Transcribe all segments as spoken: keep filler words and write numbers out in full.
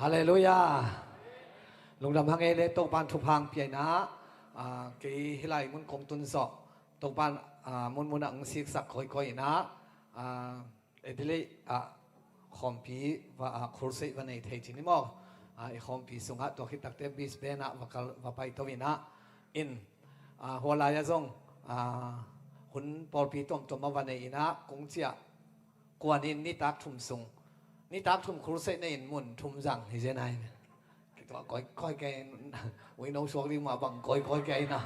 Halleluiah. Lungdam hang ei le Topan thupha hong pia in ah, ah, kei hih lai mun kong tun zawh Topan, ah, munmun ah hong siksak kawikawi in ah, ah, Adelaide ah khawmpi va, ah, crusade va nei thei ci ni maw? Ah, i khawmpi sungah tua khit takte Brisbane ah va kal, va paito in ah, in, ah, hua lai ah zong, ah, hun pawlpi tuamtuam ah va nei in ah kong ciah kuan in nitak thum sung, nitak thum crusade nei in mun thum zang hi zen ai. Kei tua kawikawi kei, uino suak ding mah bang kawikawi kei na.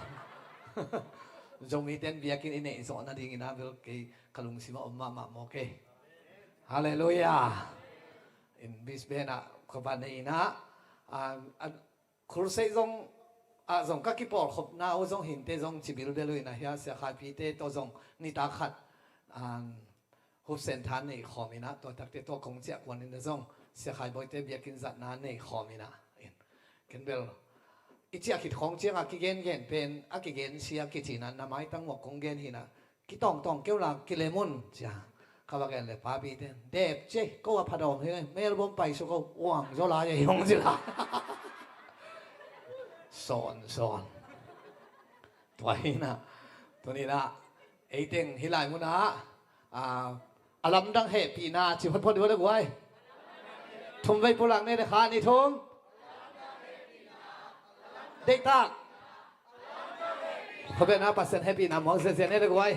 Zomite in biakinn i neih zawh nading in ah bel kei ka lungsim ah om mahmah maw kei. Halleluiah. In Brisbane ah ka va nei in ah, ah, ah, crusade zong, ah, zong ka kipawlkhopna uh zong hinte zong ci bilbel uh in ah hia Sia Khai Pite tawh zong nitak khat, ah, hupsen than nei khawm in ah, tua takte tua kong ciah kuan in ah zong Sia Khai Bawite biakinn zatna nei khawm in ah. In, ken bel i ciah khit khawng ciangah kigengen pen a kigen sia kici in ah na maitang mawk kong gen hi in ah, kitawngtawng keu la kilem un cia. Ka va gen le papi ten dep cia, ko a phadawm hi, Melbourne paisuk ko, uang zaw lai ei hong ci la. Sawn sawn. Tua hi in ah, tuni in ah ei teng hih lai mun ah, ah, a lamdang hehpihna ci photphot dih uh le guai. Thum vei pulak ne le kha ni thum. Deihtak. Khuabe na Pasian hehpihna muak ziazia ne le guai.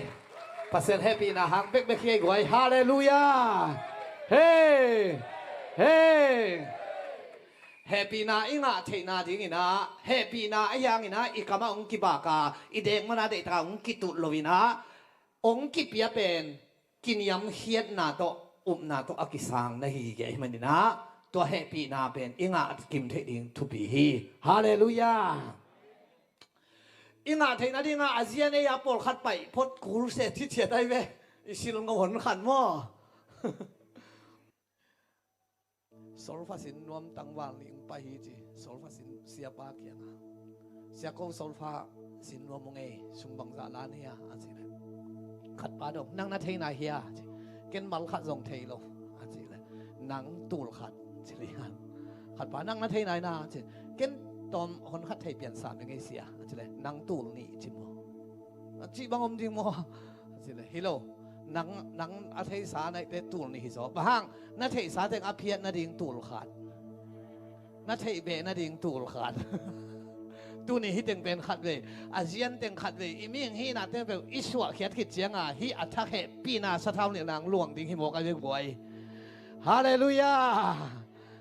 Pasian hehpihna hang bekbek hi ei guai. Halleluiah. Hei. Hei. Hehpihna i ngah theihna ding in ah, hehpihna a hiang in ah i kam ah hong kibak a, i dek man ah deihtak ah hong kitut lo in ah, hong kipia pen kiniamkhiatna tawh, upna tawh a kisang na hi kei ahih man in ah, tua hehpihna pen i ngah kim theih ding thupi hi. Halleluiah. I ngah theihna ding ah a zian ei a pawlkhat paih phot kul se thithiat ai ve. I sil ngawh hon khan maw? Solfa sin nuam tangval nih hong pai hi ci. Solfa sin siapa kiangah, sia ko solfa sin nuam hong ei, sum bangzah la ni a, a ci le. Khatpa dong, nang na thei nai hia ci. Ken mal khat zong thei lo, a ci le. Nang tul khat ci lian. Khatpa nang na thei nai na ci. Ken tawm hon khat thei pian sam ing ei sia, a ci le. Nang tul nih ci maw? A cih bang om ding maw? A ci le, hi lo. Nang, nang a theihsa naihte tul nih hi zaw. Bang hang, na theihsa teng a phiat nading tul khat. Na theih beh nading tul khat. Tuni hih teng pen khat vei. A zian teng khat vei. I mihing hihna teng peuh i suahkhiat khit cianga hih a thak hehpihna sathau nilh nang luang ding hi mawk a ve guai. Halleluiah.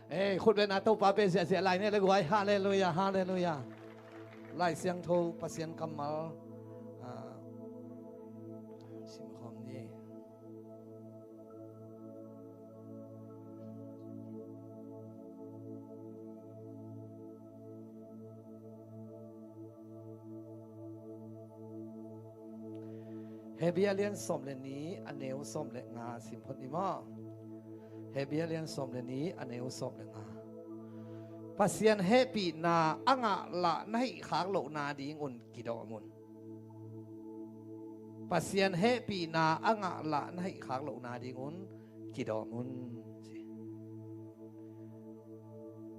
Ei, khut beng na Topa beh ziahziah lai ne le guai. Halleluiah, halleluiah. Lai Siangtho Pasian kammal, ah, simkhawm ni. Hebru a lian sawm le nih, a neu sawm le nga sim phot ni maw? Hebru a lian sawm le nih, a neu sawm le nga. Pasian hehpihna a ngah lah na hih khak lohna dingun kidawm un. Pasian hehpihna a ngah lah na hih khak lohna dingun kidawm un, ci.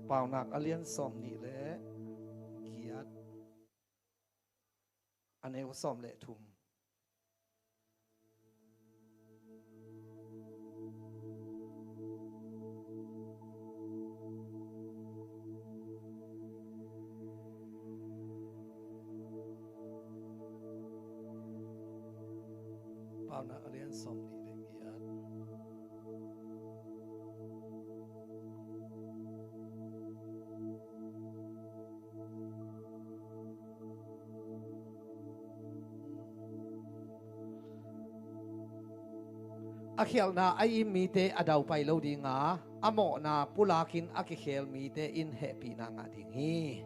Paunak a lian sawm nih le giat, a neu sawm le thum. Paunak a lian sawm nih le giat. A khialhna a im mite a daupai lo dinga, a mawhna pulakin a kikhel mite in hehpihna ngah ding hi.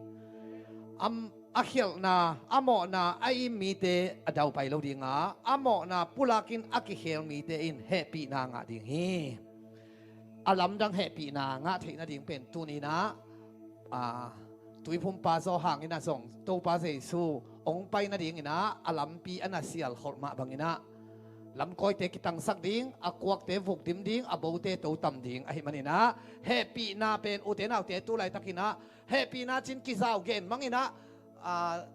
Am, a khialhna, a mawhna a im mite a daupai lo dinga, a mawhna pulakin a kikhel mite in hehpihna ngah ding hi. A lamdang hehpihna ngah theih nading pen tuni-in ah, aa, Tuiphumpa Johan in ah zong Topa Jesu hong pai nadingin ah a lampi a na sialkholh mah bangin ah, Lamkawite kitangsak ding, a kuakte vukdim ding, a bote totam ding ahih maninah, hehpihna pen ute naute tu laitakinah hehpihna cin kizau gen manginah, a,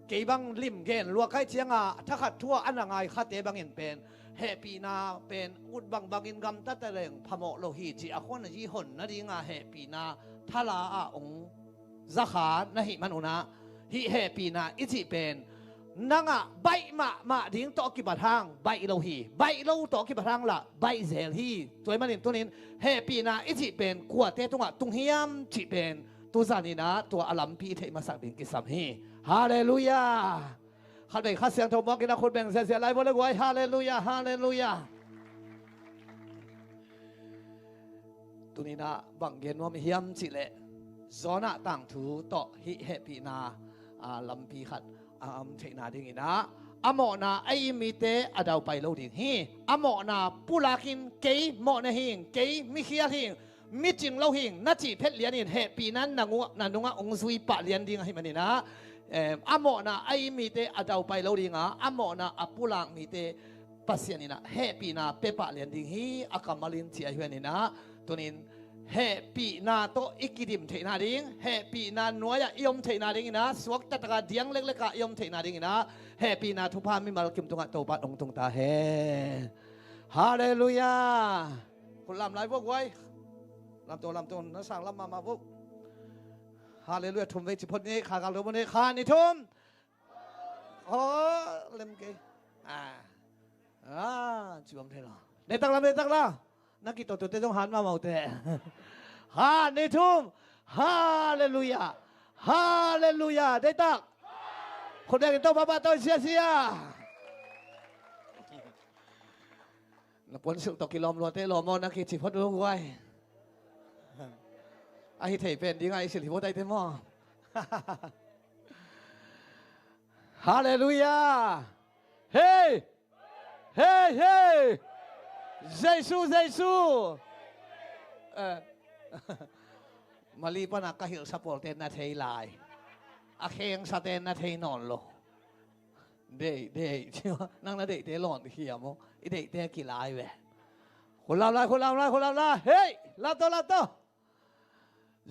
kei bang lim gen luakaih cianga thakhat thu-a a na ngai khate bangin pen hehpihna pen ut bangbangin gamta taleng phamawh lo hi ci a hon a yi hon nadinga hehpihna thala ah ong zakha na hih manunah, hih hehpihna i cih pen nangah baih mahmah ding tawh kibat hang baih lo hi. Baih lo tawh kibat hang lah baih zel hi. Tua ahih manin tunin hehpihna i cih pen kuate tungah tung hiam cih pen tuzaninah tua a lampi i theih masak ding kisam hi. Halleluiah. Khat vei Kha Siangtho muakin a khut beng ziahziah lai vua le guai. Halleluiah, halleluiah. Tuninah bang gen nuam i hiam cihleh, Jonah tangthu tawh hih hehpihna, a, lampi khat a om theihna dinginah, a mawhna a it mite a daupai lo ding hi. A mawhna pulakin kei mawhna hing, kei mikhial hing, mi cing lo hing na cih phet lianin hehpihna na nungah, na nungah ong zui pah lian ding ahih maninah, em, a mawhna a it mite a daupai lo dinga, a mawhna a pulak mite Pasian inah hehpihna pepah lian ding hi a kammalin ci a hi hianinah, tunin hehpihna tawh i kidim theihna ding, hehpihna nuai-ah i om theihna dinginah, suaktataka diang leklekah i om theihna dinginah, hehpihna thupha mimal kim tungah Topan ong tung ta hen. Halleluiah. Khut lam lai vua guai. Lamto, lamto, na sang lam mahmah vua. Halleluiah, thum vei ci phot ni, kha kal lo ni, kha ni thum. Aw, lem kei. Ah. Ah, ci bang thei lo. Deihtak lam, deihtak lam. Na kitotote zong han mahmah uh teh. Kha ni thum. Halleluiah. Halleluiah. Deihtak. Khut bengin Topa pahtawi siasia. Na puansilh tawh kilawm luate lawm aw, na kici phot uh guai. Ahi thei pen dinga i silh hi vua taite maw? Halleluiah. Hei! Hei, hei! Jesu, Jesu! Eh. Mali pana ka hilhsa pawlte na thei lai. A khengsate na thei nawn lo. Deih, deih. Nang na deihte lawn khia maw? I deihte kilai ve. Khut lam lai, khut lam lai, khut lam lai. Hei! Lamto, lamto.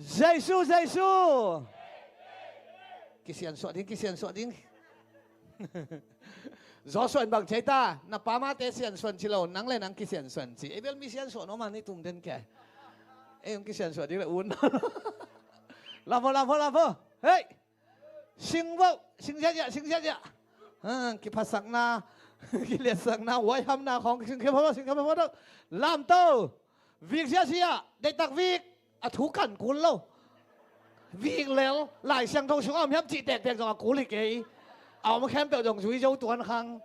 Jesu, Jesu. Kisiansuah ding, kisiansuah ding. Joshua in bang ci ai ta, na pa mate siansuan ci lo, nang le nang kisiansuan ci. Ei bel mi siansuah nuam a ni tum den kia. Ei ong kisiansuah ding le un. Lam pho, lam pho, lam pho. Hei! Sing vo, sing ziahziah, sing ziahziah. Ha, kiphatsakna, kiliatsakna, huaihamna khawng, sing khempeuh, sing khempeuh. Lamto, vik ziahziah, deihtak vik, a thu kan kul lo. Vik lel, Lai Siangtho sungah om hiam cih tektek zong a kul hi kei. A om khempeuh zong zui zo tuan khang.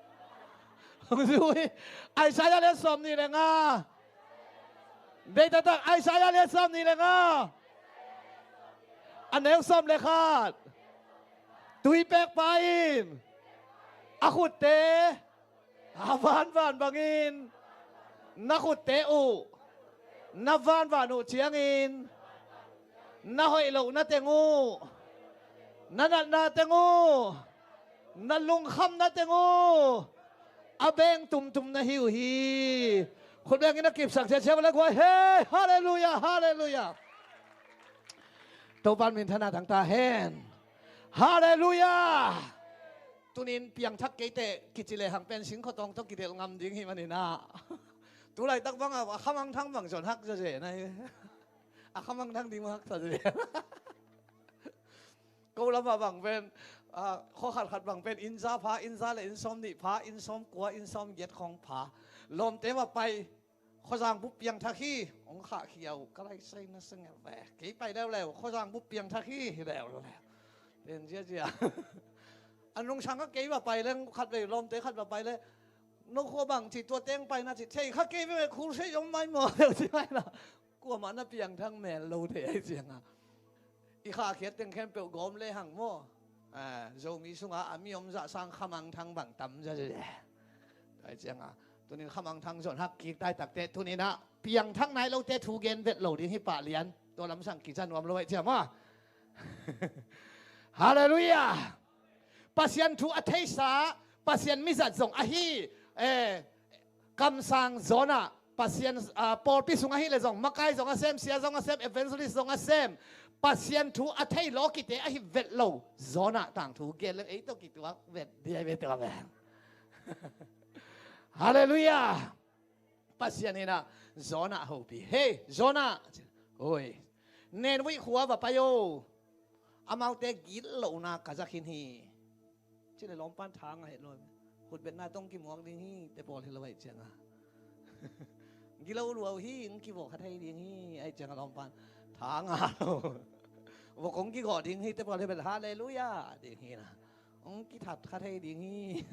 Zui. Isaiah lian sawm nih le nga. Deihtaktak Isaiah lian sawm nih le nga. A neu sawm le khat. Tuipekpa in a khutte a vanvan bangin na khutte uh na vanvan uh ciangin na hoih lohna teng uh, na natna teng uh, na lungkhamna teng uh a beng tumtum na hi uh hi. Khut bengin a kipsak ciacia le guai. Hei, halleluiah, halleluiah. Topan minthanna tang ta hen. Halleluiah. Tunin piangthak keiteh kici lehang pen singkhotawng tawh kidelh ngam ding hi maninah. Tulaitak bangah a khamangthang bang zon hak zaze na hi. A khamangthang ding hak zaze. Ko lamah bang pen, ah, khua khatkhat bang pen inn za pha, inn za le inn sawm nih pha, inn sawm kua, inn sawm giat khawng pha. Lawmte mah pai, khuazang bup piangthak hi. Hong khahkhia uh, ka lai sai na sangel ve. Kei pai leuleu, khuazang bup piangthak hi, hi leuleu. Ten ziazia. A nungsang a kei mah pai leng khat vei, lawmte khat mah pai le, no khua bang ci, tua teng pai na ci, thei kha kei ve, khul sei om mai maw, leu ci mai na. Kuamah na piangthak mel lo thei ai cianga. I khahkhiat teng khempeuh gawm lehang maw? Ah, Zomi sungah a mi om zah sang khamangthang bang tam zaze. Ai cianga. Tunin khamangthang zon hak kik taitakte. Tuninah piangthak nai lote thu gen vet lo ding hi pah lian. Tua lamsang kiza nuam lo ai cia maw? Halleluiah. Pasian thu a theisa, Pasian mizat zong ahi. eh, kamsang Jonah, Pasian, ah, pawlpi sung ahih leh zong makai zong a sem, sia zong a sem, evangelist zong a sem, Pasian thu a thei lawkite ahi vet lo Jonah tangthu gen leng ei tawh kituak vet ding hi ve tua pen. Halleluiah. Pasian in ah Jonah a hopih. Hei Jonah, oi, Nineveh khua va pai o. Amaute gitlohna ka za khin hi. Ci leh lawmpan tha ngah het lo. Khutbetna tawh hong kimuak ding hi te pawl hi lo ahih ciangin. Gilo lua uh hi, hong kivawh kha thei ding hi ahih ciangin lawmpan tha ngah lo. Vok hong kigawh ding hi te pawl hi bel halleluiah ding hi na. Hong kithat kha thei ding hi.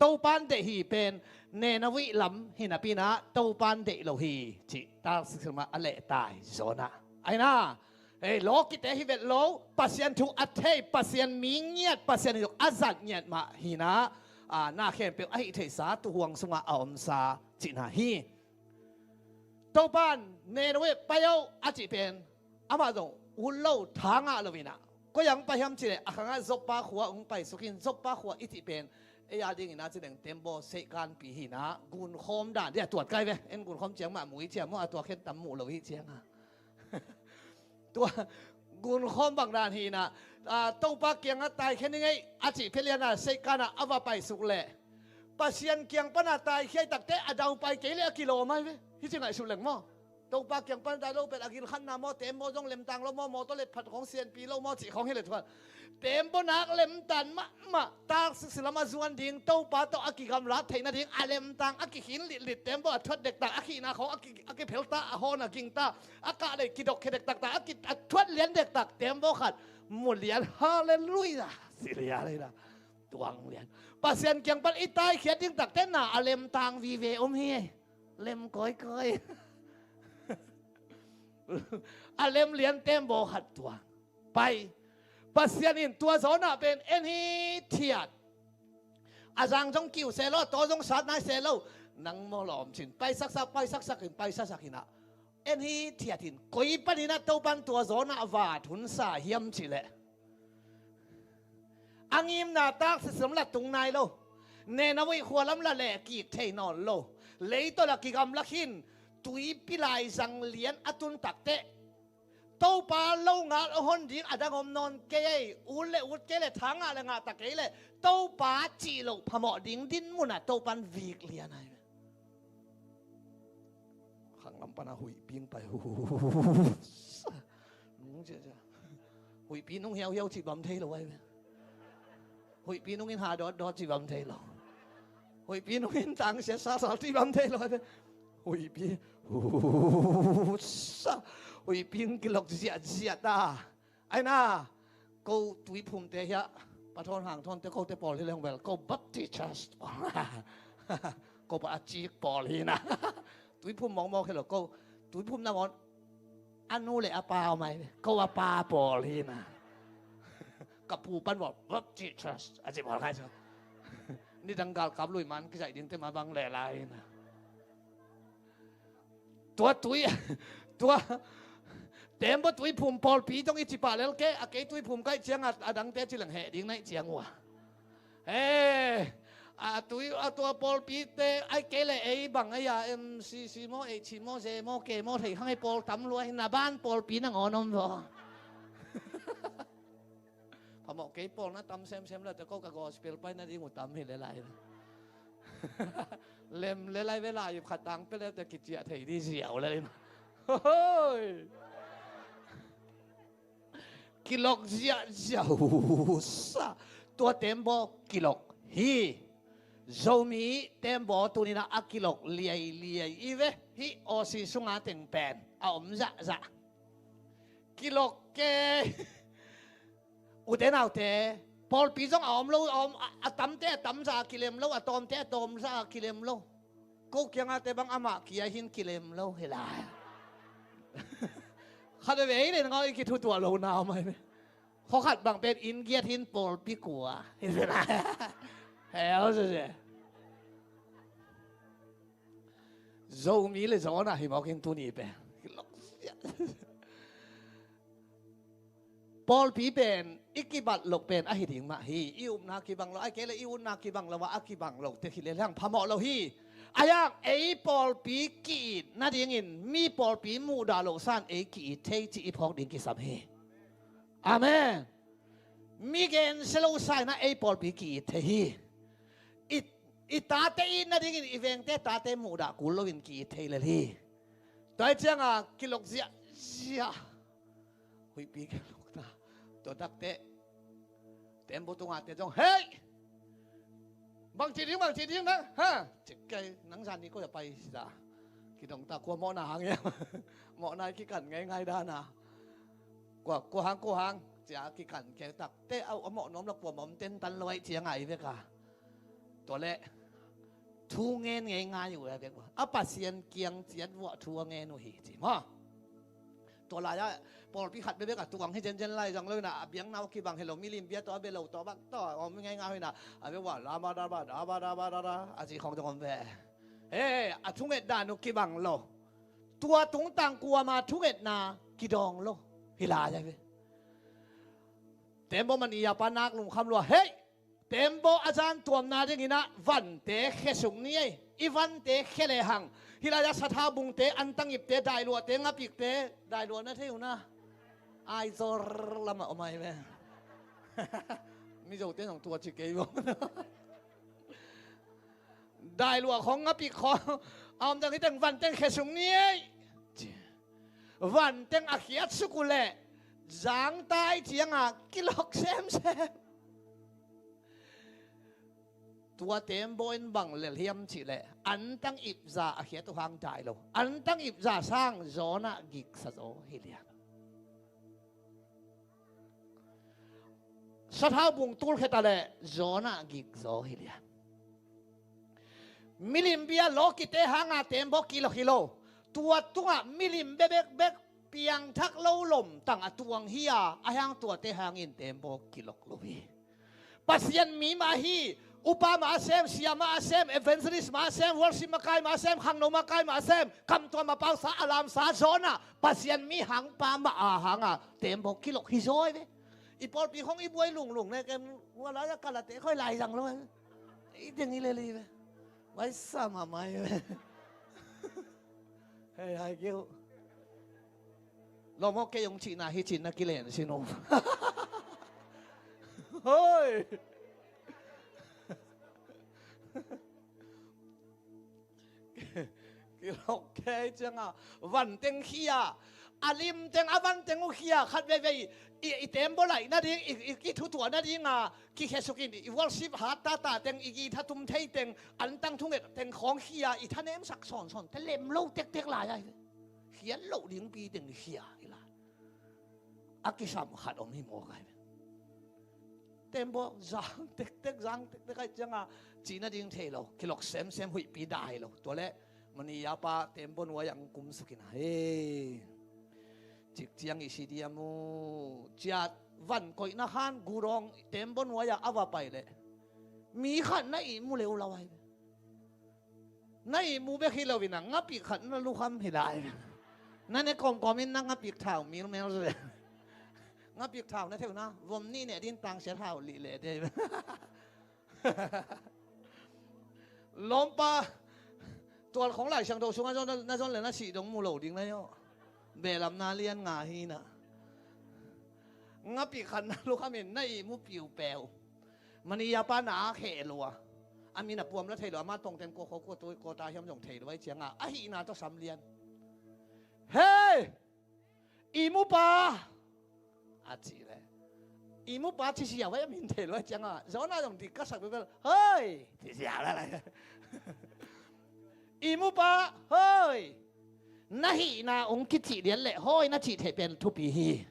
Topa'n deih hi pen Nineveh lam hi napi-in ah Topa'n deih lo hi cih taksik sung ah a lehtai Jonah. Ahi na, ei, lawkite hi vet lo, Pasian thu a thei, Pasian mi ngiat, Pasian hi zong a zat ngiat mah hi na, ah, na khempeuh a hih theihsa tuuhuang sungah a omsa cihna hi. Topa'n Nineveh pai o a cih pen amah zong ut lo, tha ngah lo in ah, koi ah hong pai hiam cih leh a khangah Joppa khua hong paisuk in. Joppa khua i cih pen ei a dingin ah ci leng tembaw seihkanpi hi na, gunkhawm dan ding a tuat kai ve. En gunkhawm ciang mah mu i ciang maw, a tuak khen tam mu lo i ciang a. Tua gunkhawm bang dan hi na, ah, Topa kiangah taikhia ning ei a cih phet lian a seihkan ah a va paisuk leh Pasian kiang pan a taikhia i takte a daupai kei leh a kilawm ahi ve. Hih ci ngaihsut leng maw. Topa kiang pan a tai lo pen a gilkhatna maw, tembaw zong lemtang lo maw, mawtaw letphat khawng sianpi lo maw cih khawng hi leh thuan. Tembaw nak lemtan mahmah, taksik lam a zuan ding, Topa tawh a kigamlat theih nading a lemtang, a kikhin litlit, tembaw a thuat dektak, a khihna khawng a ki, a kiphelta, a hawn a gingta, a kah lei kidokkhia dektakta, a ki, a thuat lian dektak tembaw khat mu lian, halleluiah, ci lian hi na. Tuang lian. Pasian kiang pan i taikhiat ding takte na a lemtang vive om hi. Lem kawikawi. A lem lian tembaw khat tuang. Pai. Pasian in tua Jonah pen en hithiat. A zang zong kiu se lo, a taw zong sat nai se lo. Nang maw lawm cin. Paisaksak, paisaksak in, paisaksak in ah. En hithiat in. Koi panin ah Topa'n tua Jonah vat hun sa hiam cih leh. A ngimna taksik lam la tung nai lo. Nineveh khua lam la leh kik thei nawn lo. Leitaw la kigamla khin. Tuipi laizang lian a tun takteh Topa lo ngal a hon ding a dang om nawn kei ei, ut le ut kei le, tha ngah le ngah ta kei le, Topa cih loh phamawh ding dinmun ah Topa'n vik lian ai. Khanglam pan a huihpi hong pai. Huihpi nung hiauhiau cih bang thei lo ai. Huihpi nung in ha dawtdawt cih bang thei lo. Huihpi nung in tang siat sasal cih bang thei lo. Huihpi. Huihpi in kilok ziahziah ta. Ai na, ko tuiphumte hiah, Pa Thawn Hang Thawnte, kote pawl hi leng bel, ko Baptist Church. Ko pa a cik pawl hi na. Tuiphum mawkmawk hi lo, ko tuiphum nangawn a nu le a pa om ai, ko a pa pawl hi na. Ka pu pan bawl Baptist Church a ci bawl ngai so. Nidang galkap lui man kizaih dingte mah bang le lai hi na. Tua tui, tua tembaw tuiphum pawlpi zong i ci pah lel kei, a kei tuiphum kaih ciang a, a dangte ci leng heh ding naih ciang uh a. He, a tui, a tua pawlpite ai kei le ei bang ei a, M C C maw, H C maw, Z maw, K maw, thei khang ei pawl tam lua hi na, ban pawlpi nangawn om vaw. Phamawh kei pawl na tam semsem la te, ko ka gospel pai nading uh tam hi le lai. Lem le lai ve lai, khat tang pe le te kiciah thei di ziau le lai. Hoi. Kilok ziahziah. Husa. Tua tembaw kilok hi. Zomi tembaw tuninah a kilok liailiai i ve. Hih Aussie sunga teng pen a om zahzah. Kilok ke. Ute naute, pawlpi zong a om lo, a om, a, a tamte a tamza a kilem lo, a tawmte a tawmza a kilem lo. Ko kiangate bang amah kia hin kilem lo hi lai. Khat veve hi le nangau i kithutuah lo na om ai ve. Khaw khat bang pen inn giat hin pawlpi kua hi lai. Hel sese. Zomi le Jonah hi mawk in tuni pen. Pawlpi pen i kibat loh pen ahi ding mah hi. I upna kibang lo, ahih kei leh i utna kibang lo ah, a kibang lo tek hi leh hang phamawh lo hi. Ahi hang ei pawlpi ki-it nadingin mi pawlpi muhdah loh san ei ki-it thei cih i phawk ding kisam hi. Amen. Mi gensia lo sa-in ah ei pawlpi ki-it thei hi. I, i tate it nadingin i vengte tate muhdah kul loin ki-it thei lel hi. Tua hi cianga kilok ziahziah. Huihpi kilokna. Tua takteh tembaw tungah te zong, "Hei! Bangci ding, bangci ding nang, ha? Cik kei, nang zan ni koi a pai si ta?" Kidong ta, kua mawhna hang hiam? Mawhna i kikan ngeingai dana. Kua, kua hang, kua hang? Cia kikan kei takteh, au, a mawh nuam lo kua mawh om tentan lo ahih cianga i vek a. Tua leh thu ngen ngeingai uh a vek uh a, Pasian kiang ciat vuah thu a ngen uh hi ci maw? Tua lai-ah pawlpi khat bekbek a tuang hi zenzen lai zang lo hi na, a biakna uh kibang hi lo, milim bia tawh a bia lo tawh bang tawh a om ngeingai hi na, a bia uh a lama daba daba daba daba a ci khawng zong om ve. He, a thunget dan uh kibang lo. Tua tungtang kuama thungetna kidawng lo hi lai a ve. Tembaw mani a pa nak lungkham lua, hei! Tembaw a zan tuamna dingin ah vante khia suk ni ei. I vante khia lehang, hih lai-ah sathau bungte, antang ipte, dailuahte, ngapikte, dailuah na thei uh na, Aizawl lamah om ahi ve. Mizote zong tua ci kei bawk. Dailuah khawng, ngapik khawng a om dang hi teng, vanteng khia suk ni ei. Vanteng a khiat suk uh leh zangtai cianga kilok semsem. Tua tembaw in bang lel hiam cih leh, antang ipza a khiat uh hang dai lo, antang ipza sang Jonah giksa zaw hi lian. Sathau bung tulkhia ta leh Jonah gikzaw hi lian. Milim bia lawkite hanga tembaw kilok hi lo. Tua tungah milim bebekbek piangthak lo lomtang a tuang hi a, a hang tuate hangin tembaw kilok lo hi. Pasian mi mah hi. Upa mah a sem, sia mah a sem, evangelist mah a sem, worship makai mah a sem, khangno makai mah a sem, kamtuam a pausa, a lamsa Jonah, Pasian mi hangpa mah a hanga tembaw kilok hi zaw hi ve. I pawlpi khong i buai lunglung ne kem, hua lai a kalate khoi lai zang lo hi ve. I teng i lel hi ve. Vai sa mahmah hi ve. Hei, hai keu. Lawm aw, kei hong cihna hi cihna kilen sin uh. Hoi. Kilok kei cianga vanteng khia, a limteng a vanteng uh khia, khat veivei i, i tembaw laih nading, i, i, i thutuah nadinga kikhia sukin, i worship hat tata teng, i githa tum thei teng, antang thunget teng khawng khia, i thanemsak sawnsawn te lem lo tektek lai ahi ve. Khiat loh dingpi teng khia hi lai. A kisam khat om hi mawk ahi ve. Tembaw zang tektek, zang tektek ahi cianga cih nading thei lo, kilok semsem, huihpi dah hi lo. Tua leh mani a pa tembaw nuai-ah hong kumsukin a, hei, cik ciang i si diam uh ciat, van koihna khan gudawng tembaw nuai-ah a va pai leh mi khat na ihmu leulau ahi ve. Na ihmu bek hi loin a, ngapik khat na lukham hi lai. Na ne kawmkawmin na ngapik thau milmel ve. Ngapik thau na theuh na, vom nih neh din tangsia thau lih leh te. Lawmpa, tual khong Lai Siangtho sungah zon, na zon le na sih dong mu lo ding na hi aw. Belamna lian nga hi na. Ngapik khat na lukhamin na ihmu piupeu. Mani a pa na a kheh lua. A min a puam la thei lo, ama tongten kua khaw kua tui kua ta hiam zong thei lo ahi cianga, a hihna tawh sam lian. Hei! Ihmu pa! A cih leh, ihmu pa ci siau ahi a min thei lo ahi cianga, Jonah zong dik ka sak bebel, hoi! Ci siau lai lai. Ihmu pa, hoi! Na hihna hong kicih lian leh hoi na cih theih pen thupi hi.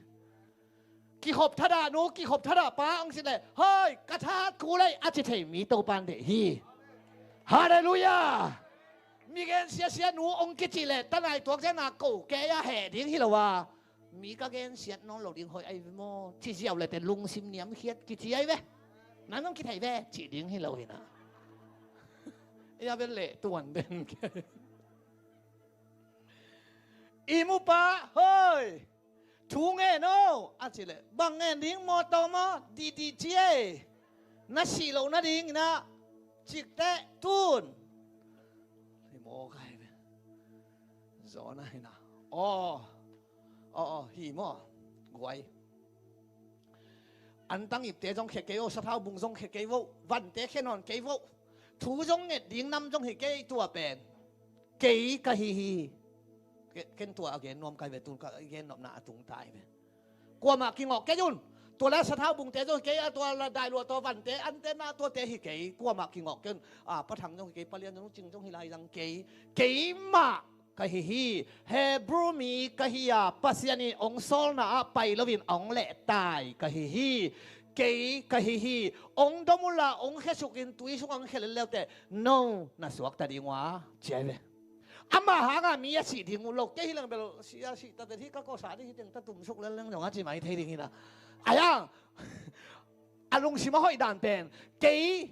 Kikhop thadah nu, kikhop thadah pa hong cih leh, hoi, ka that kul ei, a ci thei mi Topan deih hi. Halleluiah. Mi gen siasia nu hong kicih leh, tanai tuak ciangna ko kei a heh ding hi lo a, mi ka gensiat nawn lo ding hoih ahi ve maw, ci ziau leh te lungsim niamkhiat kici ahi ve. Nan hong kithei ve cih ding hi lo hi na. Ei a vel leh tuan den kei. Ihmu pa, hoi! Thu ngen o, a cih leh, bang ngen ding, mawtaw maw, didi ci ei. Na sih loh nadingin ah, cikteh tun. Hi maw kai ve. Zawh na hi na. Aw, aw, aw, hi maw. Guai. Antang ipte zong khia kei vo, sathau bung zong khia kei vo, vante khia nawn kei vo. Thu zong nget ding nam zong hi kei, tua pen kei ka hi hi. Ke-, ken tua a gen nuam kai ve, tun ka gen nopna a tung tai ve. Kuamah kingawh kei un. Tua la sathau bungte zong hi kei a, tua la dailua, tua vante, ante na tuate hi kei. Kuamah kingawh kei un. A, Pa Thang zong hi kei, Pa Lian zong, Cing zong hi lai zang kei. Keimah ka hi hi. Hebrew mi ka hi a, Pasian in ong sawlna ah pai loin ong lehtai ka hi hi. Kei ka hi hi. Ong dom unla, ong khesuk in, tui sungah ong khia lel leuteh, no na suakta ding uh a, ci ai ve. Ama hanga mi a sih ding uh lo. Kei hi leng bel sih a, sih ta vet hi, ka kawsa ding hi teng, ta tumsuk lel leng zong a ci mai thei ding hi na. Ai a, a lungsim a hoih dan pen, kei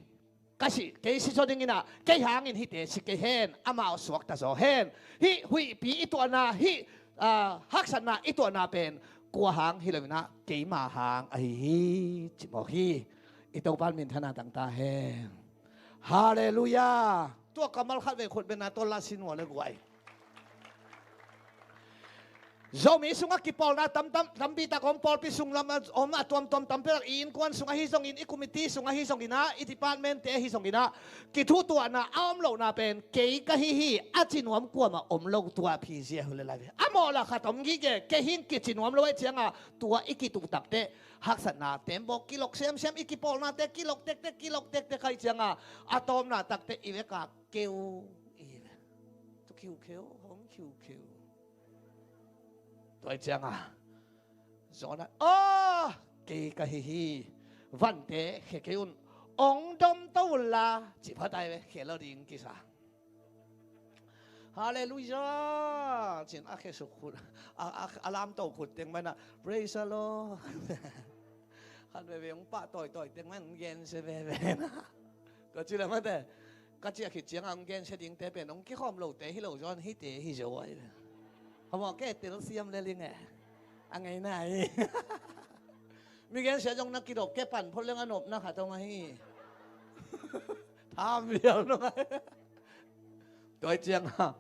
ka si, kei si zaw dingin ah, kei hangin hihte si kei hen, amau suakta zaw hen. Hih huihpi i tuahna, hih, ah, haksatna i tuahna pen kua hang hi loin ah, keima hang ahi hi, ci mawk hi. I Topa minthanna tang ta hen. Halleluiah. Tua kammal khat vei khut beng na, tua la sin ua le guai. Zomi sungah kipawlna tam, tam, tampi tak om, pawlpi sung lam a om, a tuamtuam tampi tak, i innkuan sungah hi zongin, i committee sungah hi zongin ah, i departmentte hi zongin ah, kithutuahna a om lohna pen kei ka hi hi a ci nuam kuamah om lo, tua phi zia hi le lai ve. A mawh la khat om gige, kei hing kici nuam lo ahih ciangah, tua i kituh takteh haksatna tembawk, kilok semsem, i kipawlnate kilok tektek, kilok tektek ahih ciangah, a tawpna takteh i vekak keu i ve. Tu khiukheu, hong khiukheu. Tua ahih ciangah Jonah, aw, kei ka hi hi. Vante khia kei un. Ong dom to unla, ci pha tai ve, khia lo ding kisa. Halleluiah. Cin a khesuk khut, a, a, a lamto khut teng mah in ah, praise the Lord. Khat veve ong pah tawitawi teng mah in ong gensia veve na. Tua ci leh mate, ka ciah khit ciangah ong gensia dingte pen ong kikhawm lote hi lo zaw in, hihte hi zo ai. Khamawh kei telsiam le ling e. A ngeina hi. Mi gensia zong na kidop, kei pan phot leng a nopna khat om ahi. Tham vial nung ai. Tua ahih ciangah,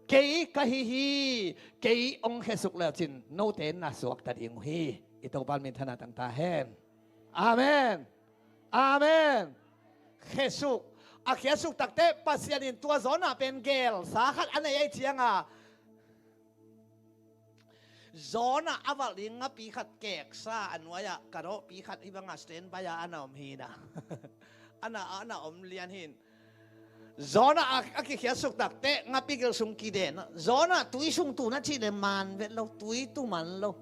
kei ka hi hi. Kei ong khesuk le cin, note na suakta ding uh hi. I Topa minthanna tang ta hen. Amen. Amen. Khesuk. A khiasuk takteh Pasian in tua Jonah pen gelsa khat a nei ahih ciangah, Jonah a valh ding ngapi khat keksa a nuai-ah, ka dawhpi khat hih bangah standby-a a na om hi na. A na, a na om lian hi in. Jonah a, a kikhiatsuk takteh ngapi gil sung kiden. Jonah tui sung tu na cih leh man vet lo, tui tu man lo.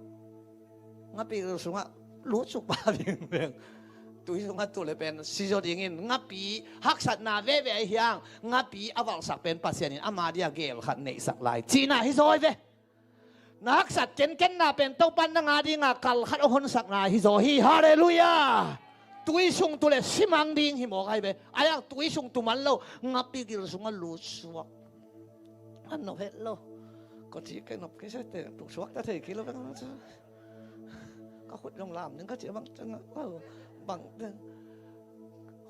Ngapi gil sungah lutsuk pa ding veng. Tui sungah tu leh pen si zaw dingin, ngapi haksatna veve ahi hiang, ngapi a valhsak pen Pasian in ama dia gel khat neihsak lai cihna hi zaw ve. Na haksat kenkenna pen Topan nang a dinga kal khat a honsakna hi zaw hi. Halleluiah. Tui sung tu leh simang ding hi mawk ahi ve. Ahi hang tui sung tu man lo, ngapi gil sungah lutsuak. A nop het lo. Ko ci kei nop kei sete, tu suak ta thei kei lo bang. Ka khut zong lam ning ka ci bang cang, bang.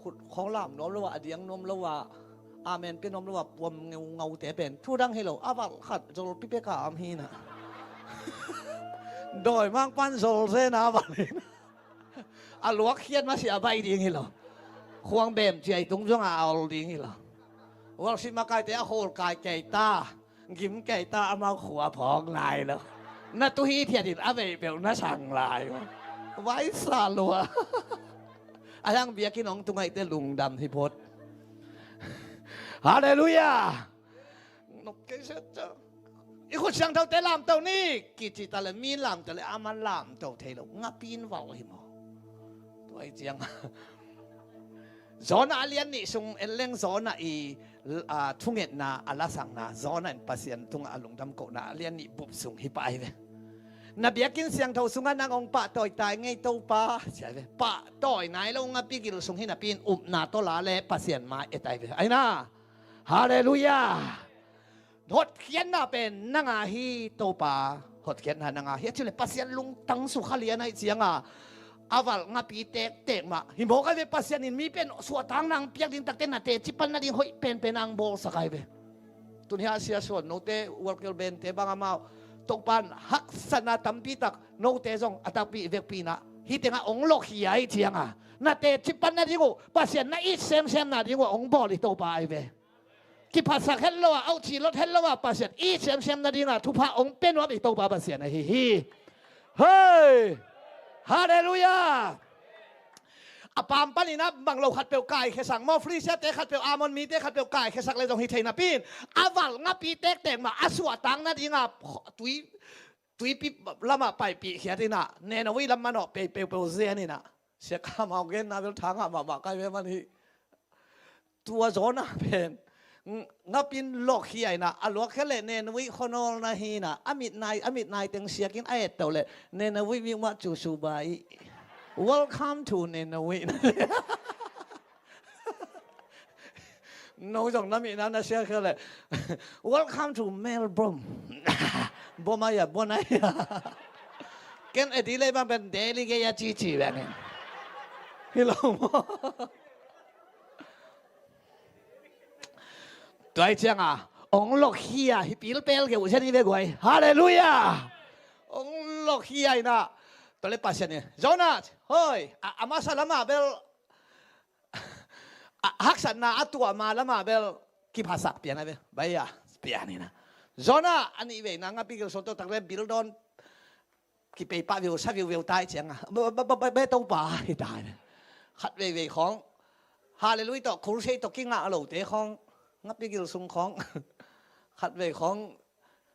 Khut khawng lam nuam lo ah, a diang nuam lo ah, amen pia nuam lo ah, puam ngeu ngaute pen thu dang hi lo, a valh khat zol pipek a om hi na. Dawimangpa'n zol zen a valh hi na. A luak khiat masiah a baih ding hi lo. Khuang bem ciai tung zongah a ol ding hi lo. Worship makaite a khawl kai kei ta. Gim kei ta, amau khua phawk nai lo. Na tu hithiat in a veih peuh na sang lai. Vaisa lua. A hiang biakinn hong tung ahih teh lungdam hi phot. Halleluiah. Nop kei set ca. I khut siangthote lamto ni. Kici ta leh mi lamto leh aman lamto thei lo. Ngapi in valh hi maw. Tua ahih ciang Jonah a lian nih sung en leng Jonah i, a, thungetna a lasakna, Jonah in Pasian tungah a lungdam kohna a lian nih bup sung hi pah ahi ve. Na biakinn siangtho sungah nang hong pahtawi ta ing ei Topa, ci ahi ve. Pahtawi nai lo ngapi gil sung hi napi in upna tawh la leh Pasian mai et ahi ve. Ahi na. Halleluiah. Hotkhiatna pen nang a hi, Topa. Hotkhiatna nang a hi. A cih leh Pasian lungtang sukha lian ahih cianga a valh ngapi tektek mah hi mawk a ve. Pasian in mi pen suahtakna ang piak ding takte na teci pan nading hoih penpen ang bawlsak ahi ve. Tun hia sia suan note worker bente bang amau Topan haksatna tampi tak note zong a takpi vekpi na hih tengah ong lokhia ahih cianga na teci pan nading uh Pasian na it semsem nading uh ong bawl hi Topa ahi ve. Kiphasak het lo a, auh cih lot het lo a, Pasian it semsem nadinga thupha ong pia nuam i Topa Pasian ahi hi. Hei! Halleluiah! A pam panin a bang lo khatpeuh kaikhiasak maw, Filistia-te khatpeuh, Ammon mite khatpeuh kaikhiasak le zong hi thei napi in a valh ngapi tektek mah a suahtak nadinga tui, tuipi lamah paipih khiat inah Nineveh lam manawh pei peupeu zen inah. Sia ka mau genna bel thangah mahmah kai ve man hi. Tua Jonah pen ngapin lokhia inah a luakhia leh Nineveh khuanawl na hi inah a mitnai, a mitnai teng siakin a ettoh leh Nineveh mi mah cu suba i. Welcome to Nineveh. No zong na mihna na siakhia leh welcome to Melbourne. Bom ahi a, bom ahi a. Ken Adelaide bang pen Delhi gei a cici bangin. Hi lo maw? Tua hi cianga ong lokhia hi pilpel keu zen hi ve guai. Halleluiah! Ong lokhia inah tua le Pasian in Jonah, hoi, a, a masa lamah bel a, haksatna a tuah ma lamah bel kiphasak pian a ve. Baia pian inah Jonah a nih veina ngapi gil sawt tawh tak le bil dawn kipei pah viu sa viuveu tai cianga ba, ba, ba, ba, ba Topa hi tai. Khat veivei khawng Halleluiah tawh crusade tawh kingah lote khawng ngapi gil sung khawng khat vei khawng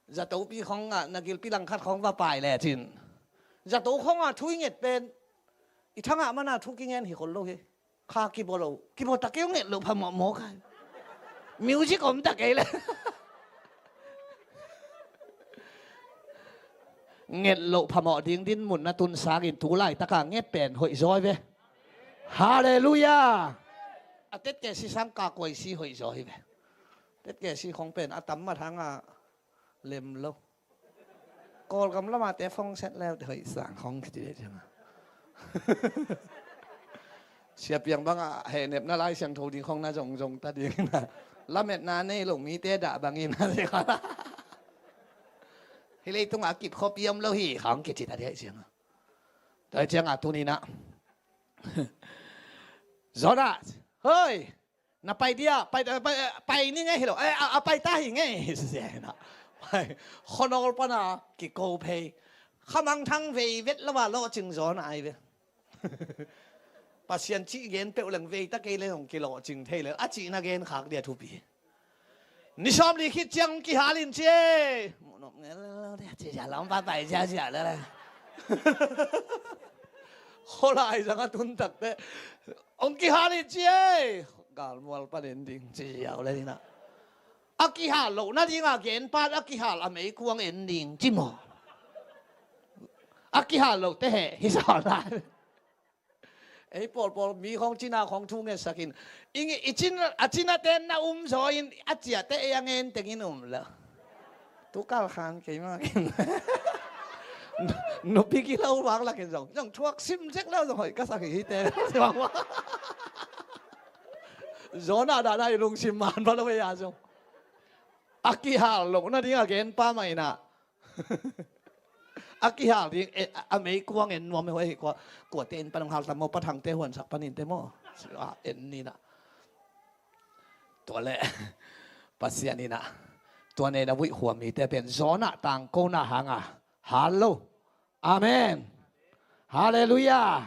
zatopi khawng ah na gilpi langkhat khawng va pai lecin zato khawng ah thu i nget pen i thangah mana thu kingen hi khol lo hi. Kha kibaw lo, kibaw ta keu nget loh phamawh mawk a. Music om ta kei le. Nget loh phamawh ding dinmun na tun sangin tu laitaka nget pen hoih zaw hi ve. Halleluiah! A tetkesi sang kakuaisi hoih zaw hi ve. Tetkesi khong pen a tam mat hanga lem lo. Kawlgam lama te fong set leu te hoih sang khong kiti ve cianga. Siapiang banga hehnepna Lai Siangtho ding khong na zongzong ta dingina lametna nei lo mite dah bangina. Hi leitunga kip khuapi om lo hi khong kiti ta dih cianga. Tua cianga tunina Jonah, hoi, na pai dia, pai, pai, pai ni ngei hi lo, eh, a, a pai ta hi ngei. Pai, khuanawl pana kiko phei. Khamangthang vei vet lova lawhcing Jonah ai ve. Pasian cih gen peuh leng vei ta kei leng hong kilawhcing thei leng a cihna gen khak dia thupi. Ni sawmli khit ciang hong kihal in ci e. Muhnop ngel ci zia lam pa pai zia zia le le. Khualai zang a tun takte hong kihal in ci e. Galmual panin ding ci ziau le dina. A kihal loh nadinga gen pan a kihal a meikuang en ding ci maw? A kihal loh te he hi sa lai. Ei pawlpawl mi khawng cina khawng thu ngetsakin i, i cin, a cinate na um zaw in a ciate ei a ngen tengin um lo. Tukal khan keima kin nupi kilo vang lakin zong zong thuak sim zek lo zong hoih ka sak hi hite. Zona dana i lungsim man va lo ei a zong a kihal loh nading a gen pa mah inah a kihal ding, eh, a meikuang en nuam e, hoi, kua, kuate in pan hong hal tam maw, Pa Thangte huansak panin te maw? Ah, en nina. Tua le Pasian inah tua nena vuih huam mite pen Jonah tangkona hanga hal lo. Amen. Halleluiah.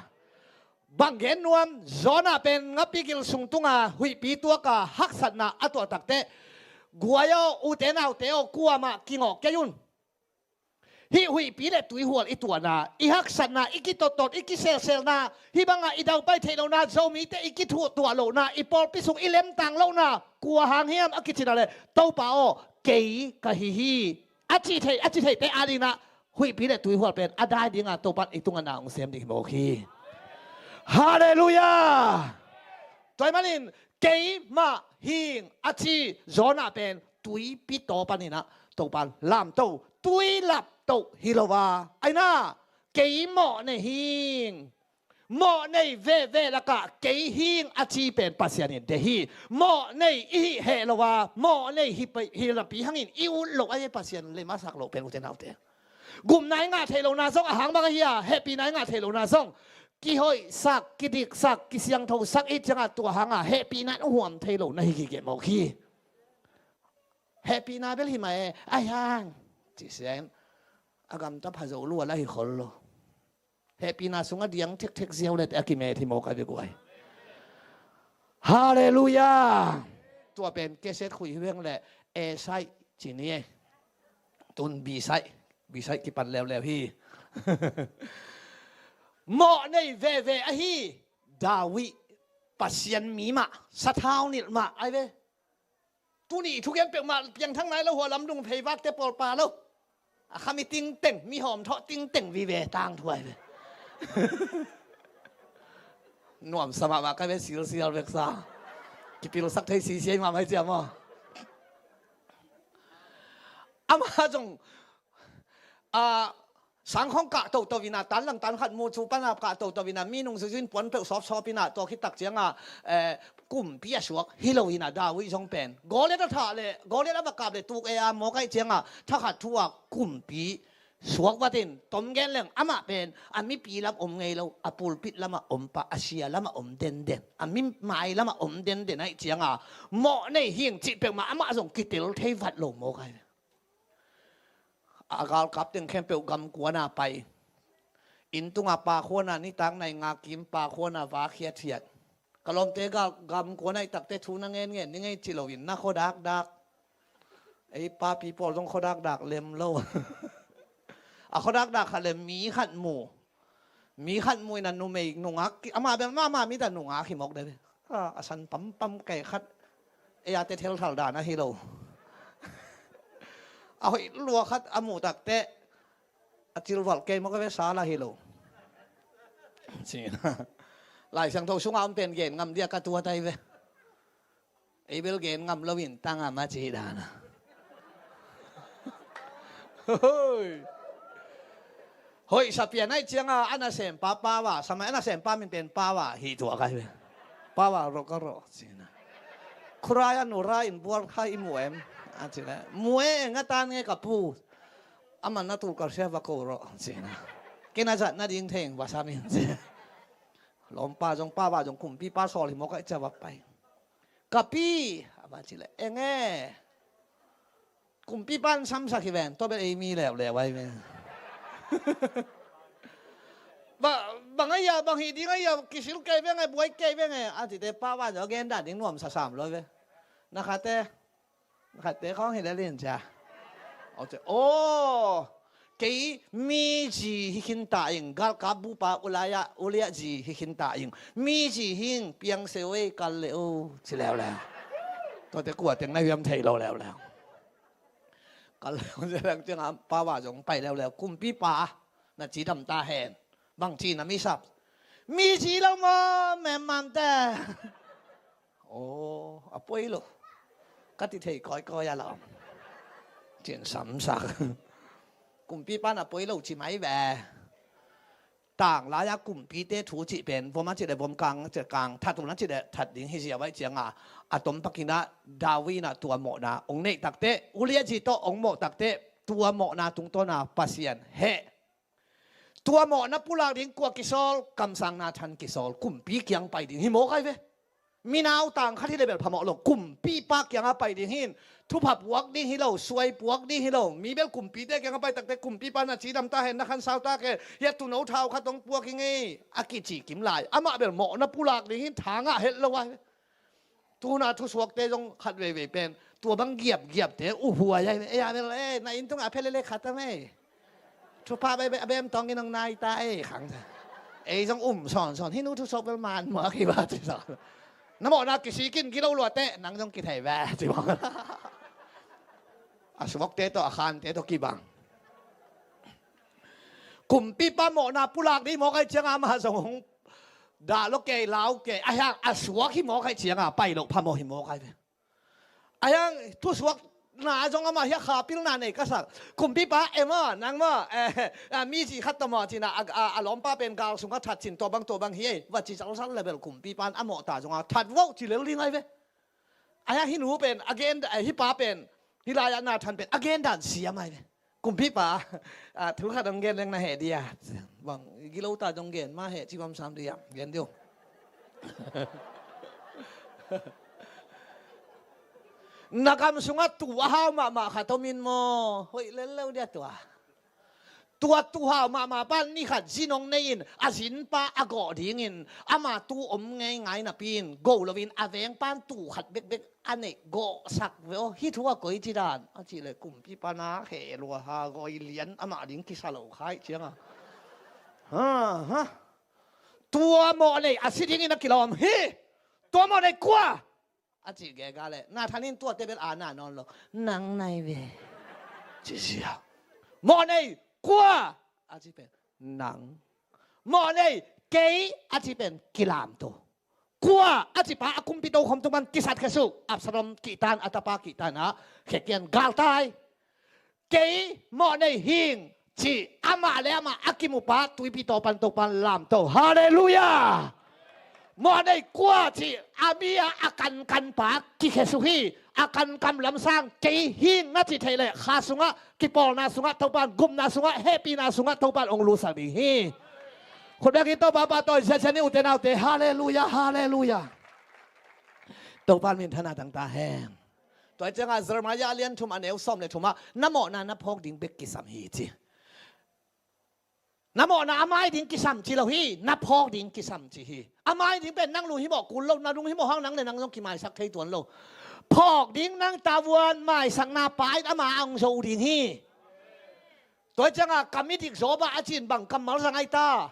Bang gen nuam, Jonah pen ngapi gil sung tunga huihpi tuaka haksatna a tuah takte, guai aw, ute naute aw, kuamah kingawh kei un. Hih huihpi le tuihual i tuahna, i haksatna, i kitottot, i kiselselna, hih banga i daupai theih lohna, Zomite i kithuahtuah lohna, i pawlpi sung i lemtang lohna, kua hang hiam a kicina le, Topa aw, kei ka hi hi. A cih theih, a cih theihte adingna huihpi le tuihual pen a dai dinga Topan i tunga na hong sem ding hi mawk hi. Halleluiah. Tua ahih manin keimah hing a ci Jonah pen tuipi taw panin ah Topa lamto, tui laptoh hi lo a, aina, kei mawh nei hing. Mawh nei veve lakah kei hing a ci pen Pasian in deih hi. Mawh nei i hih heh lo a, mawh nei hi pai, hi napi hangin i ut loh a hi. Pasian lem a sak loh pen, ute naute. Gupna i ngah theih lohna zong a hang bang ahi a, hehpihna i ngah theih lohna zong kihoihsak, kidiksak, kisiangthosak i hih ciangah tua hangah hehpihna in huam thei lo na hi gige mawk hi. Hehpihna bel hi mah e, ahi hang ci sian a gamta pha zo lua la hi khol lo. Hehpihna sungah diang thekthek ziau lete a kimet hi mawk a bia guai. Halleluiah. Tua pen keset khui hi veng le, A side ci ni e. Tun B side, B side kipan leuleu hi. Mawh nei veve ahi David, Pasian mi mah, sathau nilh mah ai ve. Tuni thugen peuhmah piangthak nai lo, hua lamdung pheivakte pawlpa lo. A khami tingteng, mihawm thawh tingteng vive tangthu ai ve. Nuamsa mahmah ka ve, silsial veksa. Kipilsak thei sisiai mahmah hi cia maw. Amah zong, a, sangkhawng kah toto ina, tan lang tan khat mu cu pana kah toto ina, mi nung zuizui in puan peuh sawpsawp ina, tua khit tak cianga, eh, kumpi a suak hi lo ina, David zong pen Goliat a thah le, Goliat a va kap le tuk e a mawk aih cianga thakhat thu a kumpi suak vatin tom gen leng amah pen a mipi lam om ngei lo, a pulpit lamah om pah, a sia lamah om denden, a mimai lamah om denden aih cianga mawh nei hing cih peuhmah amah zong kitel thei vat lo mawk aih. A galkap teng khempeuh gamkuana pai. Inn tunga pakhuana, nitak nai nga kim pakhuana va khiathiat. Ka lawmte gal gamkuana i takte thu na ngenngen ni ngei ci loin na khuadakdak. Ei papi pawl zong khuadakdak lem lo. A khuadakdak khat lem mi khat mu. Mi khat mu ina numei nungak, amah bel mahmah mi ta nungak hi mawk deuh. A, a san pampam kei khat. Ei a te thelthal dan ahi lo. A hoih lua khat a muh takte a cilvalh kei mawk a ve, sal ahi lo. Lai Siangtho sunga om pen gen ngam dia ka tuat ai ve. Ei bel gen ngam loin tangam a cih dana. Hoih sapian aih cianga a nasempa pawa, samai a nasempa min pen pawa hi tuak ai ve. Pawa rawh ka rawh cina. Khuraya nura in bual kha i mu em? A cina. Mu e, nga tan nge ka pu. Ama na tul ka sia va ko rawh cina. Kina zat na ding theng va samin cina. Lawmpa zong pawa zong kumpipa sawl hi mawk aih cia va pai. Ka pi, a va ci le, eng e? Kumpipa in samsak hi ven, tua bel ei mi leuleu ai ve. Bang aia, bang hi ding aia, kisil kei veng e, buai kei veng e, a cite pawa zong a gen dan ding nuamsa sam lo ve. Na khate, na khate khawng hi le lin cia. Aw, kei mi zi hi khin ta ing, galkap bupa Uliah, Uliah zi hi khin ta ing. Mi zi hing, piang seu ei, kal le o, ci leuleu. Tuate kua teng na hiam thei lo leuleu. Kal leuleu ciang a pawa zong pai leuleu. Kumpipa, na cidam ta hen. Bang ci na mi sap? Mi zi lo maw, memmamte? Aw, a poi lo. Ka ti thei kawikawi a la om. Cin samsak. Kumpipa in a poi lo ci mai ve. Tanglai-a kumpite thu cih pen vom a cih le vom, kang a cih le kang, that un a cih le that ding hi ziau aih cianga a tom pakinah David inah tua mawhna ong neih takte, Uliah zi tawh ong mawh takte, tua mawhna tungtawna Pasian heh. Tua mawhna pulak ding kua kisawl? Kamsang Nathan kisawl. Kumpi kiang pai ding hi mawk ai ve. Minau tang khat hi le bel phamawh lo, kumpipa kiangah pai ding hin. Thupha puak ding hi lo, suai puak ding hi lo. Mi bel kumpite kiangah pai takte, kumpipa na cidam ta hen, na khansau ta hen, hia tuno thau khat hong puak hi ngei, a kici kim lai. Amah bel mawhna pulak ding hin, thangah het lo ai. Tuna thusuakte zong khat veivei pen tua bang giapgiapte uh huai ai. Ei a bel, ei, na inn tungah a phelele khat a mei. Thupha bai a bem tawngin hong nai ta ei khang. Ei zong um sawnsawn, hih nu thusuak bel man mawk hi va ci sawn. Na mawhna kisikin gilo luate, nang zong kithei ve ci mawk. A suakte tawh, a khante tawh kibang. Kumpipa mawhna pulak ding mawk ai cianga amah zong hong dah lo kei, lau kei, a hiang a suak hi mawk ai cianga pai loh phamawh hi mawk ai ve. A hiang thusuak na zong amah hiah kha pilna nei ka sak. Kumpipa, e maw, nang maw, eh, ah, mi zi khat tawh maw, ci-in ah, a, a, a lawmpa pen gal sungah that cin, tua bang, tua bang hi ei, va ci zalzal le bel kumpipa in a mawhta zongah that vo ci lel ding ai ve. Ahi hang hih nu pen a gen, eh, hih pa pen, hih lai-ah Nathan pen a gen dan siam ai ve. Kumpipa, ah, thu khat hong gen leng na heh dia. Bang, gilo ta dong gen, ma heh ci bang sam dia, gen diu. Na gam sungah tuu a hau mahmah khat om in maw, hoih lel leu dia tua. Tua tuu hau mahmah pan ni khat zin hong nei in, a zinpa a gawh dingin, ama tuu om ngeingai napi in, go loin a veng pan tuu khat bekbek a neih gawhsak ve aw, hih thu a koici dan a cih leh kumpipa na heh lua ha, goi lian, amah ding kisa lo khai ciang a. Ha, ha. Tua mawh nei a si dingin a kilawm hi. Tua mawh nei kua a cih gega leh Nathan in tuate bel a na nawn lo. Nang nai ve. Ci sia. Mawh nei kua a cih pen nang. Mawh nei kei a cih pen kilamto. Kua a cih pa a kumpi tokhom tung pan kisat khesuk. Absalom kihtan, a tapa kihtan ah khekian galtai. Kei mawh nei hing ci, amah le amah a kimupa tuipi taw pan Topan lamto. Halleluiah. Mawh nei kua ci, a mi ah a kankan pa kikhesuk hi. A kankam lamsang kei hing na cih theih leh kha sungah, kipawlna sungah Topan, gupna sungah, hehpihna sungah Topan hong lusak ding hi. Khut bengin Topa pahtawi ziahziah ni, ute naute. Halleluiah, halleluiah. Topan minthanna tangta hen. Tua ciangah Jeremiah a lian thum a neu sawm le thumah na mawhna na phawk ding bek kisam hi ci. Na mawhna a mai ding kisam ci lo hi, na phawk ding kisam ci hi. A mai ding pen nang lunghimawh kul lo, na lunghimawh hang nang le nang zong kimaisak thei tuan lo. Phawk ding nang tavuan maisakna pa in ama a hong zo ding hi. Tua ciangah ka mi dik Job ah a cin bang kammal zang ai ta.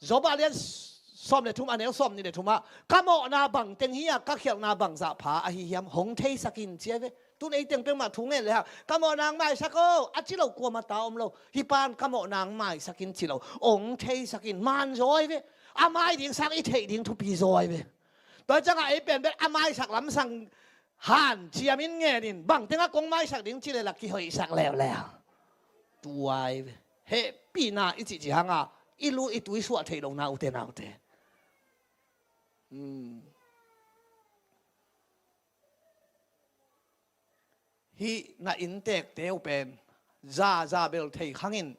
Job a lian sawm le thum a neu sawm nih le thumah, ka mawhna bang teng hi a, ka khialhna bangzah pha ahi hiam hong theisak in ci ai ve. Tun ei teng peuhmah thu ngen le hang, ka mawhna hong maisak aw a ci lo kuamah ta om lo. Hih pan ka mawhna hong maisak in ci lo, hong theisak in, man zaw ai ve. A mai ding sang i theih ding thupi zaw ai ve. Tua ciangah ei pen bel a maisak lamsang hanciam in ngen in, bang tengah kong maisak ding ci le la kihoihsak leuleu. Tua ai ve. Hehpihna i cihcih hangah i lu i tui suah theih lohna, ute naute. Hmm. Hih na inntekte uh pen za, za bel thei khangin,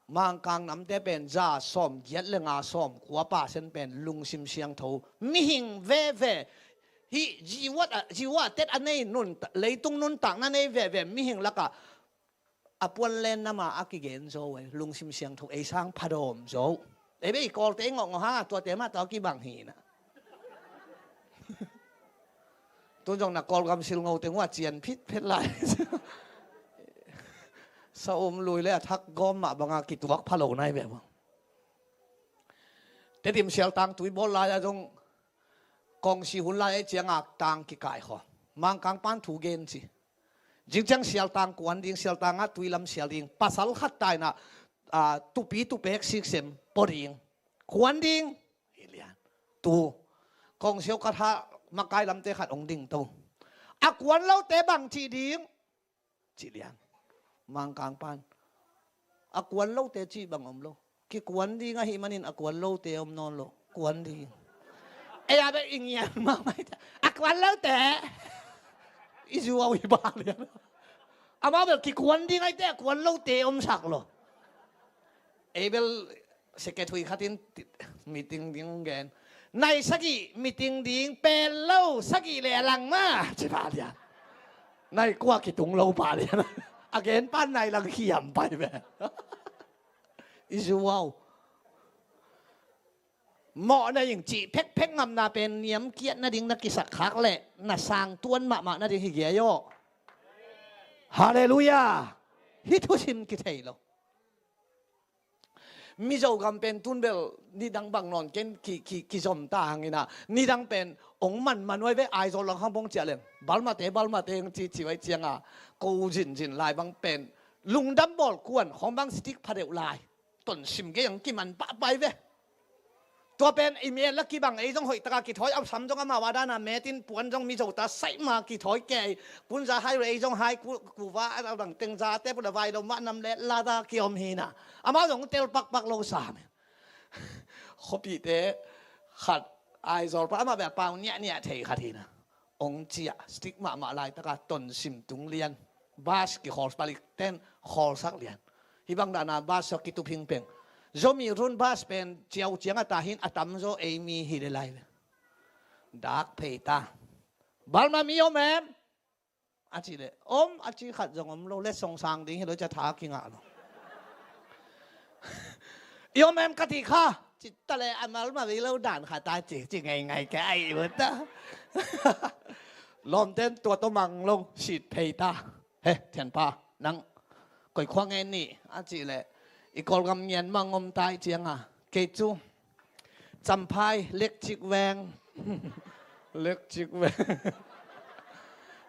Mangkang namte pen za sawm giat le nga, sawm kua percent pen lungsim siangtho, mihing veve, hih ziwat a, ziwat tet a nei nun, leitung nuntakna nei veve mihing lakah a puan len nama a kigen zo uh ei, lungsim siangtho ei sang phadawm zo uh. Ei bel i Kawlte i ngawhngawh hang a, tuate mah tawh a kibang hi na. Tun zong na Kawlgam silngo teng uh a cian phitphet lai. Sa um lui le a thak gawm mah banga kituak pha lo nai ve bang. Tedim sialtang tui bawl lai-a zong kongsi hun lai-a ciangah tang kikaikhawm. Mangkang pan thu gen ci. Zingciang sialtang kuan ding, sialtangah tui lam sial ding. Pasal khat tainah, ah, tupi tupek siksem pua ding. Kuan ding. Hi lian. Tu. Kongsi khat ha makai lamte khat hong dingto. A kuan lote bang cih ding. Cih lian. Mangkang pan. A kuan lote cih bang om lo. Kikuan ding ahih manin a kuan lote om nawn lo. Kuan ding. Ei a bek i ngian mahmah. A kuan lote. I zuau i bak lian. Amau bel kikuan ding ahih teh a kuan lote omsak lo. Ei bel secretary khat in meeting ding gen. Nai sagih meeting ding, pel lo, sagih le a lang mah ci pah lian. Nai kua kitung lo pah lian. A gen pan nai lang hiam pai ve. I zuau. Mawh na ing cih phekphek ngamna pen niamkiat nading na kisak khak leh na sang tuan mahmah nading hi gei aw. Halleluiah. Hih thusim kithei lo. Mizo gam pen tun bel nidang bang nawn ken ki, ki, kizom ta hangin ah, nidang pen ong man man uai ve, Aizawl lang hang bong ciah leng. Balmate, balmate ci, ci uai cianga, ko zinzin lai bang pen lungdam bawl kuan khawng bang stick pha deuh lai. Ton sim gei ang kiman pahpai ve. Tua pen i met la kibang, ei zong hoih taka kithawi, a sam zong amau a dana metin, puan zong Mizo ta saih ma kithawi kei, kunza hai lo, ei zong hai ku, kuva a dang tengza te pula vai lo mah nam le lada kiom hina. Amau zong tel pakpak lo sam. Khuapihte khat Aizawl pa amah bel pau niahniah thei khat hina. Ong ciah, strict mahmah laitaka tonsim tung lian. Bus kikhawl palik ten khawlsak lian. Hih bang dahna bus saw kitup hing peng. Zomi run bus pen ciau ciang a ta hin a tamzaw ei mi hi le lai ve. Dak phei ta. Balma mi om em? A cih leh om a ci khat zong om lo, letsong sang ding hi lo, cia tha kingah lo. I om em ka ti kha, ci ta leh a mal ma vei lo dan kha ta ci, ci ngei ngei ke ai ut ta. Lawmten tua tawh mang lo, sit phei ta. He, thianpa, nang koi khua ngen ni, a cih leh i Kawlgam ngian mang om tai cianga, kei cu Champhai, Lekcik Veng. Lekcik Veng.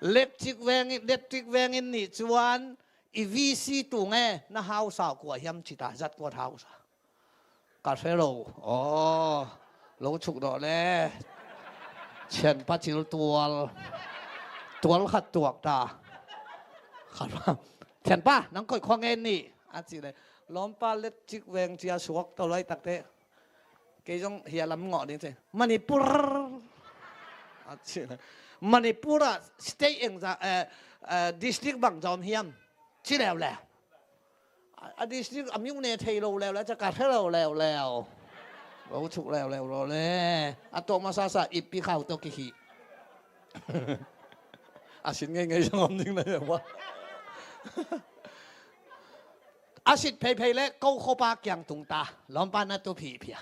Lekcik Veng, Lekcik Veng in nih cuan i V C tung e, na hausa kua hiam ci ta, zat kuat hausa. Ka hre lo. Aw, lo chuk dawh le. Thianpa cil tual. Tual khat tuak ta. Khat pa. Thianpa, nang koi khua ngen ni, a cih le. Lawmpa, Lekcik Veng cia suak to lai takte. Kei zong hia lam ngawh ding ci. Manipur. A cih le. Manipur ah state eng za, eh, eh, district bang zom hiam? Ci leuleu. A, a district a miu ne thei lo leuleu, cia ka hre lo leuleu. Lo chuk leuleu lo le. A tawh masasa ippi khau tawh kihih. A sin ngeingei zong om ding na hiam a. A sit pheiphei le ko khuapa kiang tung ta. Lawmpa na tup hih phia.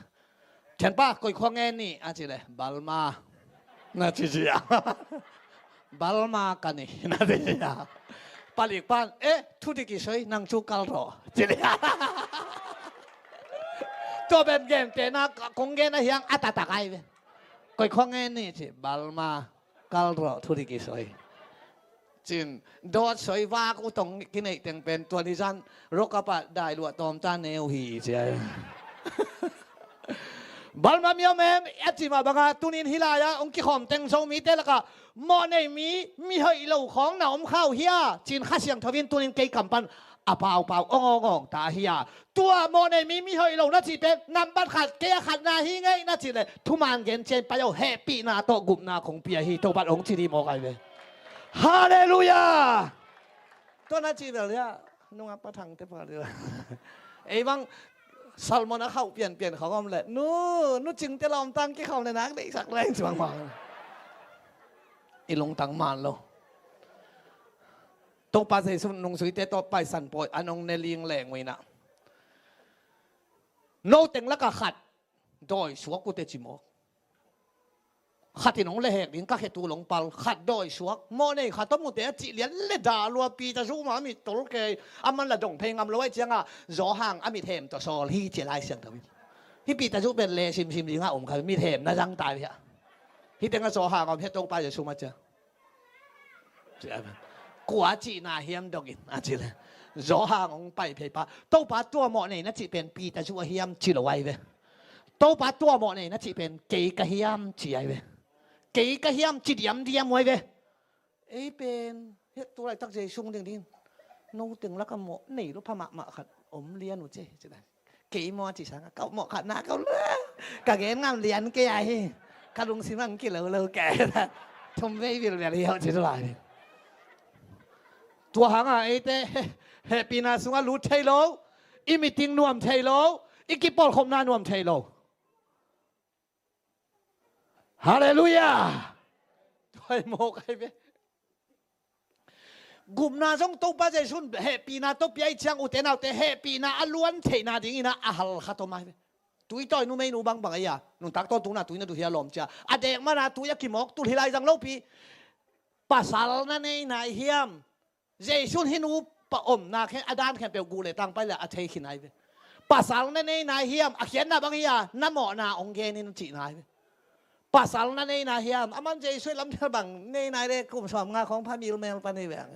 Thianpa, koi khua ngen ni, a cih le, Balma. Na ci cia. Balma ka ni, na ci cia. Palik pan, eh, thudik i soi, nang cu kal rawh. Ci le. Tua ben gen te na, kong gen a hiang, a tatak ai ve. Koi khua ngen ni, ci, Balma. Kal rawh, thudik i soi. Cin, dawt soi vak uh tong kineih teng pen, tua ni zan, rokapa dai luah tawmta neu hi, cia. Balma mi om em, a ci mah banga, tunin hih lai-ah, ong kikhawm teng Zomite lakah, mawhnei mi, mi hoih lo khawng na om khau hia, cin Kha Siangtho in tunin kei kam pan, a paupau, ong ong ong ta hia. Tua mawhnei mi, mi hoih lo na cih pen, nambat khat, kei a khatna hi ngei na cih le, thuman gen cian pai aw, hehpihna tawh gupna kong pia hi, Topa ong ci dih mawk ai ve. Halleluiah! Tua na cih bel hia, nungak pathang te pha dih. Ei bang, Salmon a khauh pianpian khawng om le, nu, nu cingte lawmtang kikhauh le nak deihsak le, cuang mawk. I lungtang man lo. Topa Jesu nungzuite tawh Paisan pawi an ong ne ling leng uh inah, no teng lakah khat dawi suak uh teh ci mawk. Khat in ong lehhek ding, ka khetu long pal, khat dawi suak. Mawhnei khat om uh teh a cih lian le dah lua, Peter zu mah a mit tol kei, a man la dong phei ngam lo ai cianga, Zawhang a mit hem tawh sawl hi ci Lai Siangtho in. Hih Peter zu pen le simsim dingah om kha, mit hem na zang tai hia. Hih tengah Zawhang om hia, Topa Jesu mah cia. Kua cihna hiam dongin a ci le, Zawhang ong pai phei pa. Topa, tua mawhnei na cih pen Peter zu a hiam ci lo ai ve. Topa, tua mawhnei na cih pen kei ka hiam ci ai ve. Kei ka hiam ci diamdiam uh ai ve. Ei pen, hih tu laitak Jesu ding ding, no teng lakah mawhnei lo pha mahmah khat om lian uh ce, ci dan. Kei maw a ci sangah, ka mawh khat na ka lua. Ka gen ngam lian kei a hi. Ka lungsim ang kilolo kei. Thum vei vilvel hi hauh ci tu lai. Tua hangah eite hehpihna sungah lut thei lo. I meeting nuam thei lo. I kipawlkhopna nuam thei lo. Halleluiah. Tua hi mawk ai ve. Gupna zong Topa Jesu in hehpihna tawh pia i ciang, ute naute, hehpihna a luan theihna dingin a hal khat om ai ve. Tuitawi numeinu bangbang ei a, nuntak tawntungna tui na duh hia lawm cia, a dek mana tui a kimawk tul hi lai zang lopi. Pasal na nei nai hiam? Jesu in hih nu pa omna khen, a dan khempeuh guh le tang pai le a thei khin ai ve. Pasal na nei nai hiam? A khiatna bang hi a, na mawhna ong gen in cihna ai ve. Pasal na nei nai hiam? A man Jesu i lamthel bang nei nai le kum sawm nga khawng pha milmel pan hi ve ang.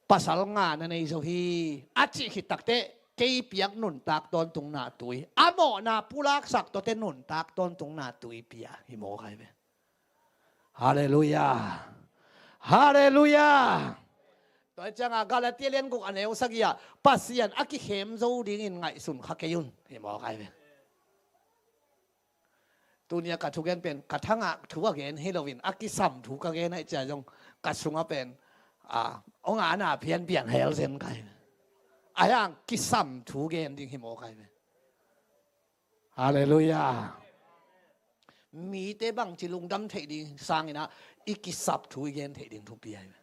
Pasal nga na nei zo hi, a cih khit takteh kei piak nuntak tawntungna tui, a mawhna pulaksak tawte nuntak tawntungna tui pia hi mawk ai ve. Halleluiah. Halleluiah. Tua hi cianga Galatia lian guk a neu sagih ah Pasian a kikhem zo dingin ngaihsun kha kei un hi mawk ai ve. Tunia ka thugen pen ka thangah thu a gen hi loin a kisam thu ka gen aih cia zong ka sungah pen a ong ana phianpian hel zen kai. A hiang kisam thu gen ding hi mawk ai ve. Halleluiah. Mite bangci lungdam theih ding sanginah i kisap thu i gen theih ding thupi ai ve.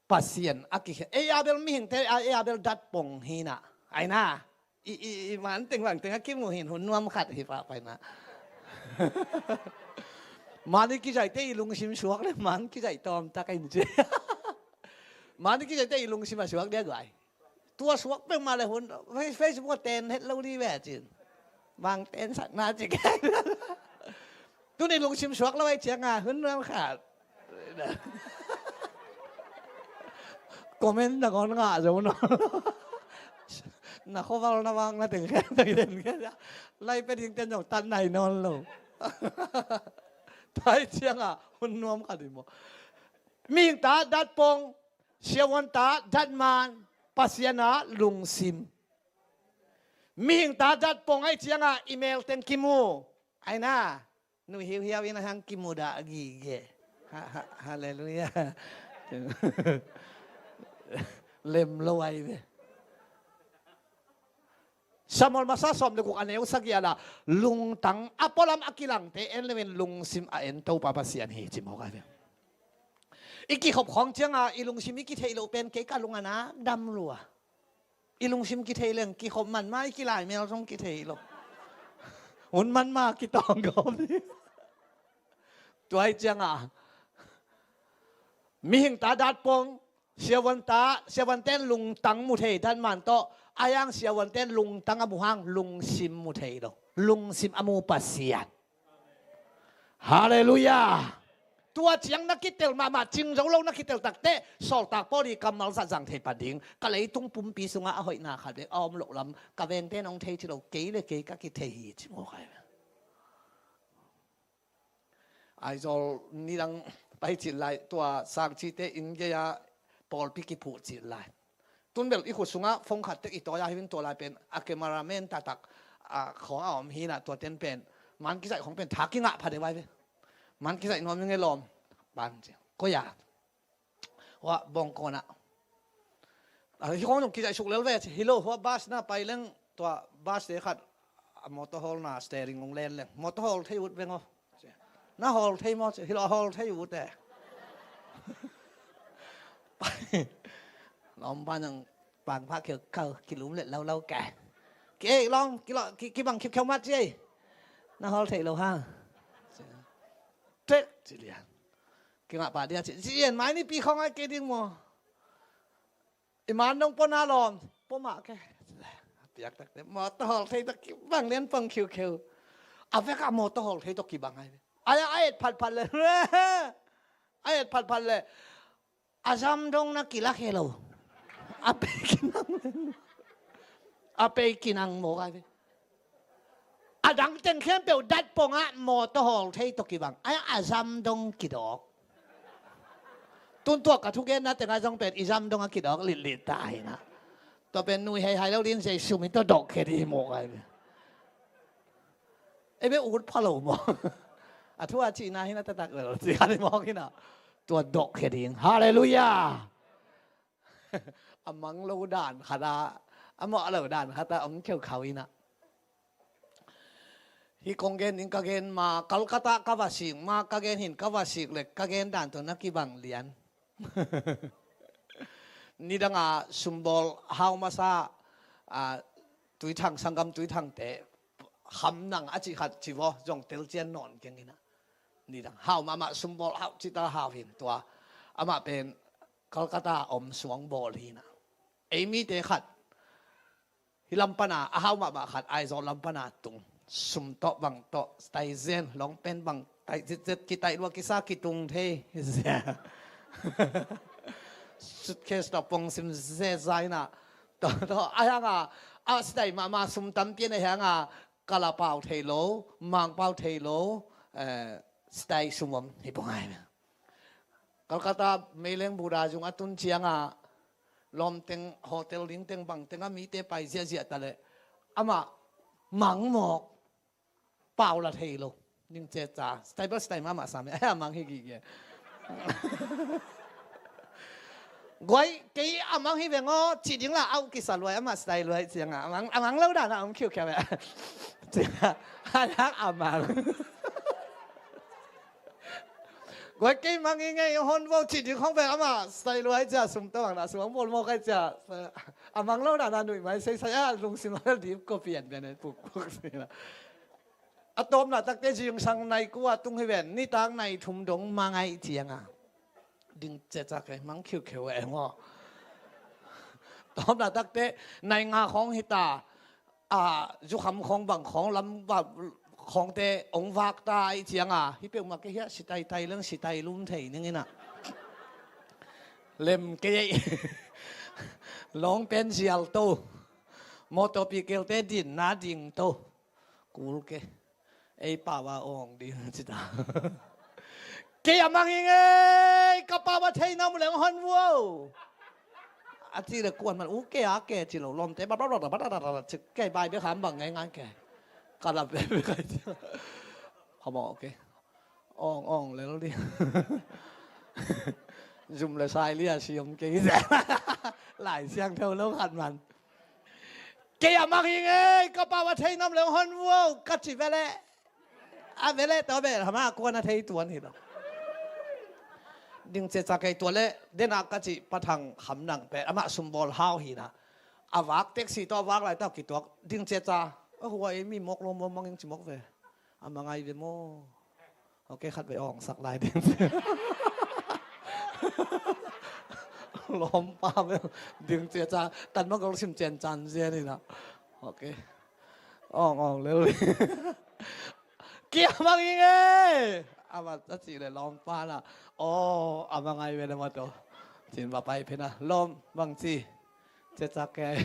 Pasian a kikhe ei a bel mihingte a ei a bel datpong hinah aina i i i man teng bang teng a kimu hin hun nuam khat hi pah paina. Man i kizaite i lungsim suak le man kizai tawm tak in ci. Man i kizaite i lungsim a suak dia guai. Tua suak peuhmah le hun Facebook a ten het lo ni ve cin. Bang ten sakna ci. Tuni lungsim suak lo ai cianga hun nuam khat. Comment na kon ngah zo no. Na khoval na vang na teng khen teng den khen. Lai pe ding ten zong tan nai non lo. Tua ai cianga hun nuam khat hi maw. Mihing ta datpong, siavuan ta datman, Pasian a lungsim. Mihing ta datpong ai cianga i mel teng kimu aina. Nui hiuhiau in a hang kimudah gige. Halleluiah. Lem lo ai ve. Samuel masa sawm le guk a neu sagih ah lungtang a pualam a kilangte en leuin lungsim a en Topa Pasian hi ci mawk ai ve. I kikhop khawng cianga i lungsim i kitheih loh pen kei ka lung a nak dam lua. I lungsim kithei leng kikhop manma i kilaimel zong kithei lo. Hun manma kitawng gawp hi. Tua hi cianga mihing ta datpong, siavuan ta siavuanten lungtang mu thei datman tawh a hiang siavuanten lungtang a mu hang lungsim mu thei lo. Lungsim a mu Pasian. Halleluiah. Tua ciang na kitel mahmah cing zo lo na kitel takte sawltak Paul i kammal zah zang thei pan ding ka leitung pumpi sungah a hoihna khat bek a om loh lam ka vengte nong thei ci lo kei le kei ka kithei hi ci mawk ai. Aizawl nidang pai cin lai tua sangcite inn gei-a pawlpi kiphuh cin lai. Tun bel i khut sungah phone khat tek i tawi a hi in tua lai pen a cameraman taktak a khaw a om hinah tua ten pen man kizaih khong pen tha kingah pha deuh ai ve. Man kizaih nuam ing e lawm. Ban ci koi a hua bawngkawnah hi khong zong kizaih suk lel ve ci hi lo hua bus na pai leng tua bus te khat a motor hawl na steering ong len leng motor hawl thei ut veng aw. Na hawl thei maw ci hi lo a hawl thei ut e. Lawm banang pangphak kheu khau kilum let lo lo ka. Ki ei lawm kibang khiukheu mat ci ei. Na hawl thei lo hang. Tek ci lian. Kingah pah dia ci ci en mai ni pi khong ai kei ding maw. I man dong pona lawm poma ke. Piak takte motor hawl thei tawh kibang lian pang khiukheu. A vekah motor hawl thei tawh kibang ai. Ai a et phatphat le. A et phatphat le. A zam dong na kilak he lo. A pei kinang a pei kinang mawk ai ve. A dang teng khempeuh datpongah motor hawl thei tawh kibang ai a zam dong kidawk. Tuntuak ka thugenna tengah zong pen i zam dong a kidawk litlit ta hinah. Tua pen nui heihai lo din zei sum in tawh dawk khe di hi mawk ai ve. Ei be ut pha lo maw? A thu a cihna hi na taktak lel ci kha ni mawk hi na. Tua dawh khia ding. Halleluiah. A mang lo dan khat a a mawh lo dan khat a om kheukhau hi na. Hi kong gen in ka gen ma Calcutta ka va sik ma ka gen hin ka va sik le ka gen dan tawh na kibang lian. Nidanga sumbawl hau masa a Tuithang sanggam Tuithangte kham nang a cih khat ci vaw zong telcian nawn keng hina. Nidang hau mahmah sumbawl hau cita hau hin tua amah pen Calcutta om suang bawl hina. Ei mite khat hi lam pana a hau mahmah khat Aizawl lam pana tung sum tawh bang tawh tai zen lawng pen bang tai zitzet kitai lua kisa kitung thei zia. Suitcase tawh pong sim zeza hina. Tawh, tawh, a hianga, a style mahmah sum tampi a nei hianga, kala pau thei lo, mang pau thei lo, eh, style sum om hi pong ai. Calcutta meileng Buddha zung a tun cianga, lawmteng, hotel dingteng bangteng a mite pai ziahziah ta leh, amah mang mawk, pau la thei lo. Ning ceca, style by style mahmah sam e, a mang hi gige. Guai, kei a mang hi veng aw, ci ding la au kisa luai, amah style luai cianga, a mang, a mang lo dan a om khiukhia ve. Cianga, a lak a mang. Guai, kei mang hi ngei hon vo ci ding khong ve, amah style luai cia, sum tawh ang la, sum ang bol mawk ai cia. A mang lo dan a nuih mai, sei sai a, lungsim lo dip ko pian pian, puk puk sila. A tawpna takte zingsang nai kua tung hi ven, nitak nai thum dong mang ai cianga. Ding ceca kei mang khiukheu e maw. Tawpna takte nai nga khawng hita, a, zukham khawng bang khawng lam ba, khawngte ong vak ta ai cianga. Hi peuhmah kei hiah si taitai leng si tai lum thei ning ina. Lem kei ei. Lawng pen zial to. Motor pikelte dinna ding to. Kul ke. Ei pau a awng ding ci ta. Kei a mang hi ngei, ka pau a thei nam leng hon vuo. A ci le kuan man, u ke a ke ci lo lawmte, ba, ba, ba, ci kei bai bia kham bang ngai ngai ke. Ka la bia bia kai ci. Ka mawh ke. Awng, awng lel ding. Zum le sai lia siam kei. Lai siang theu lo khat man. Kei a mang hi ngei, ka pau a thei nam leng hon vuo, ka ci vele. A vele tawh vele, hama kuan a thei tuan hi lo. Ding ceca kei tua le, dena ka ci pathang ham nang pe, amah sumbawl hau hi na. A vak taxi tawh a vak lai tawh kituak, ding ceca. A hua ei mi mawk lo maw mang ing ci mawk ve. A mangai ve maw. Ok, khat vei awng sak lai ding. Lawmpa vei ding ceca, tan ma gol sim cen can zia ni na. Ok. Awng, awng lel. Kia mang ing e. Ama a ci le lawmpa na. Aw, a mangai ve na ma to. Cin va pai phena. Lawm, bang ci. Cecak kei.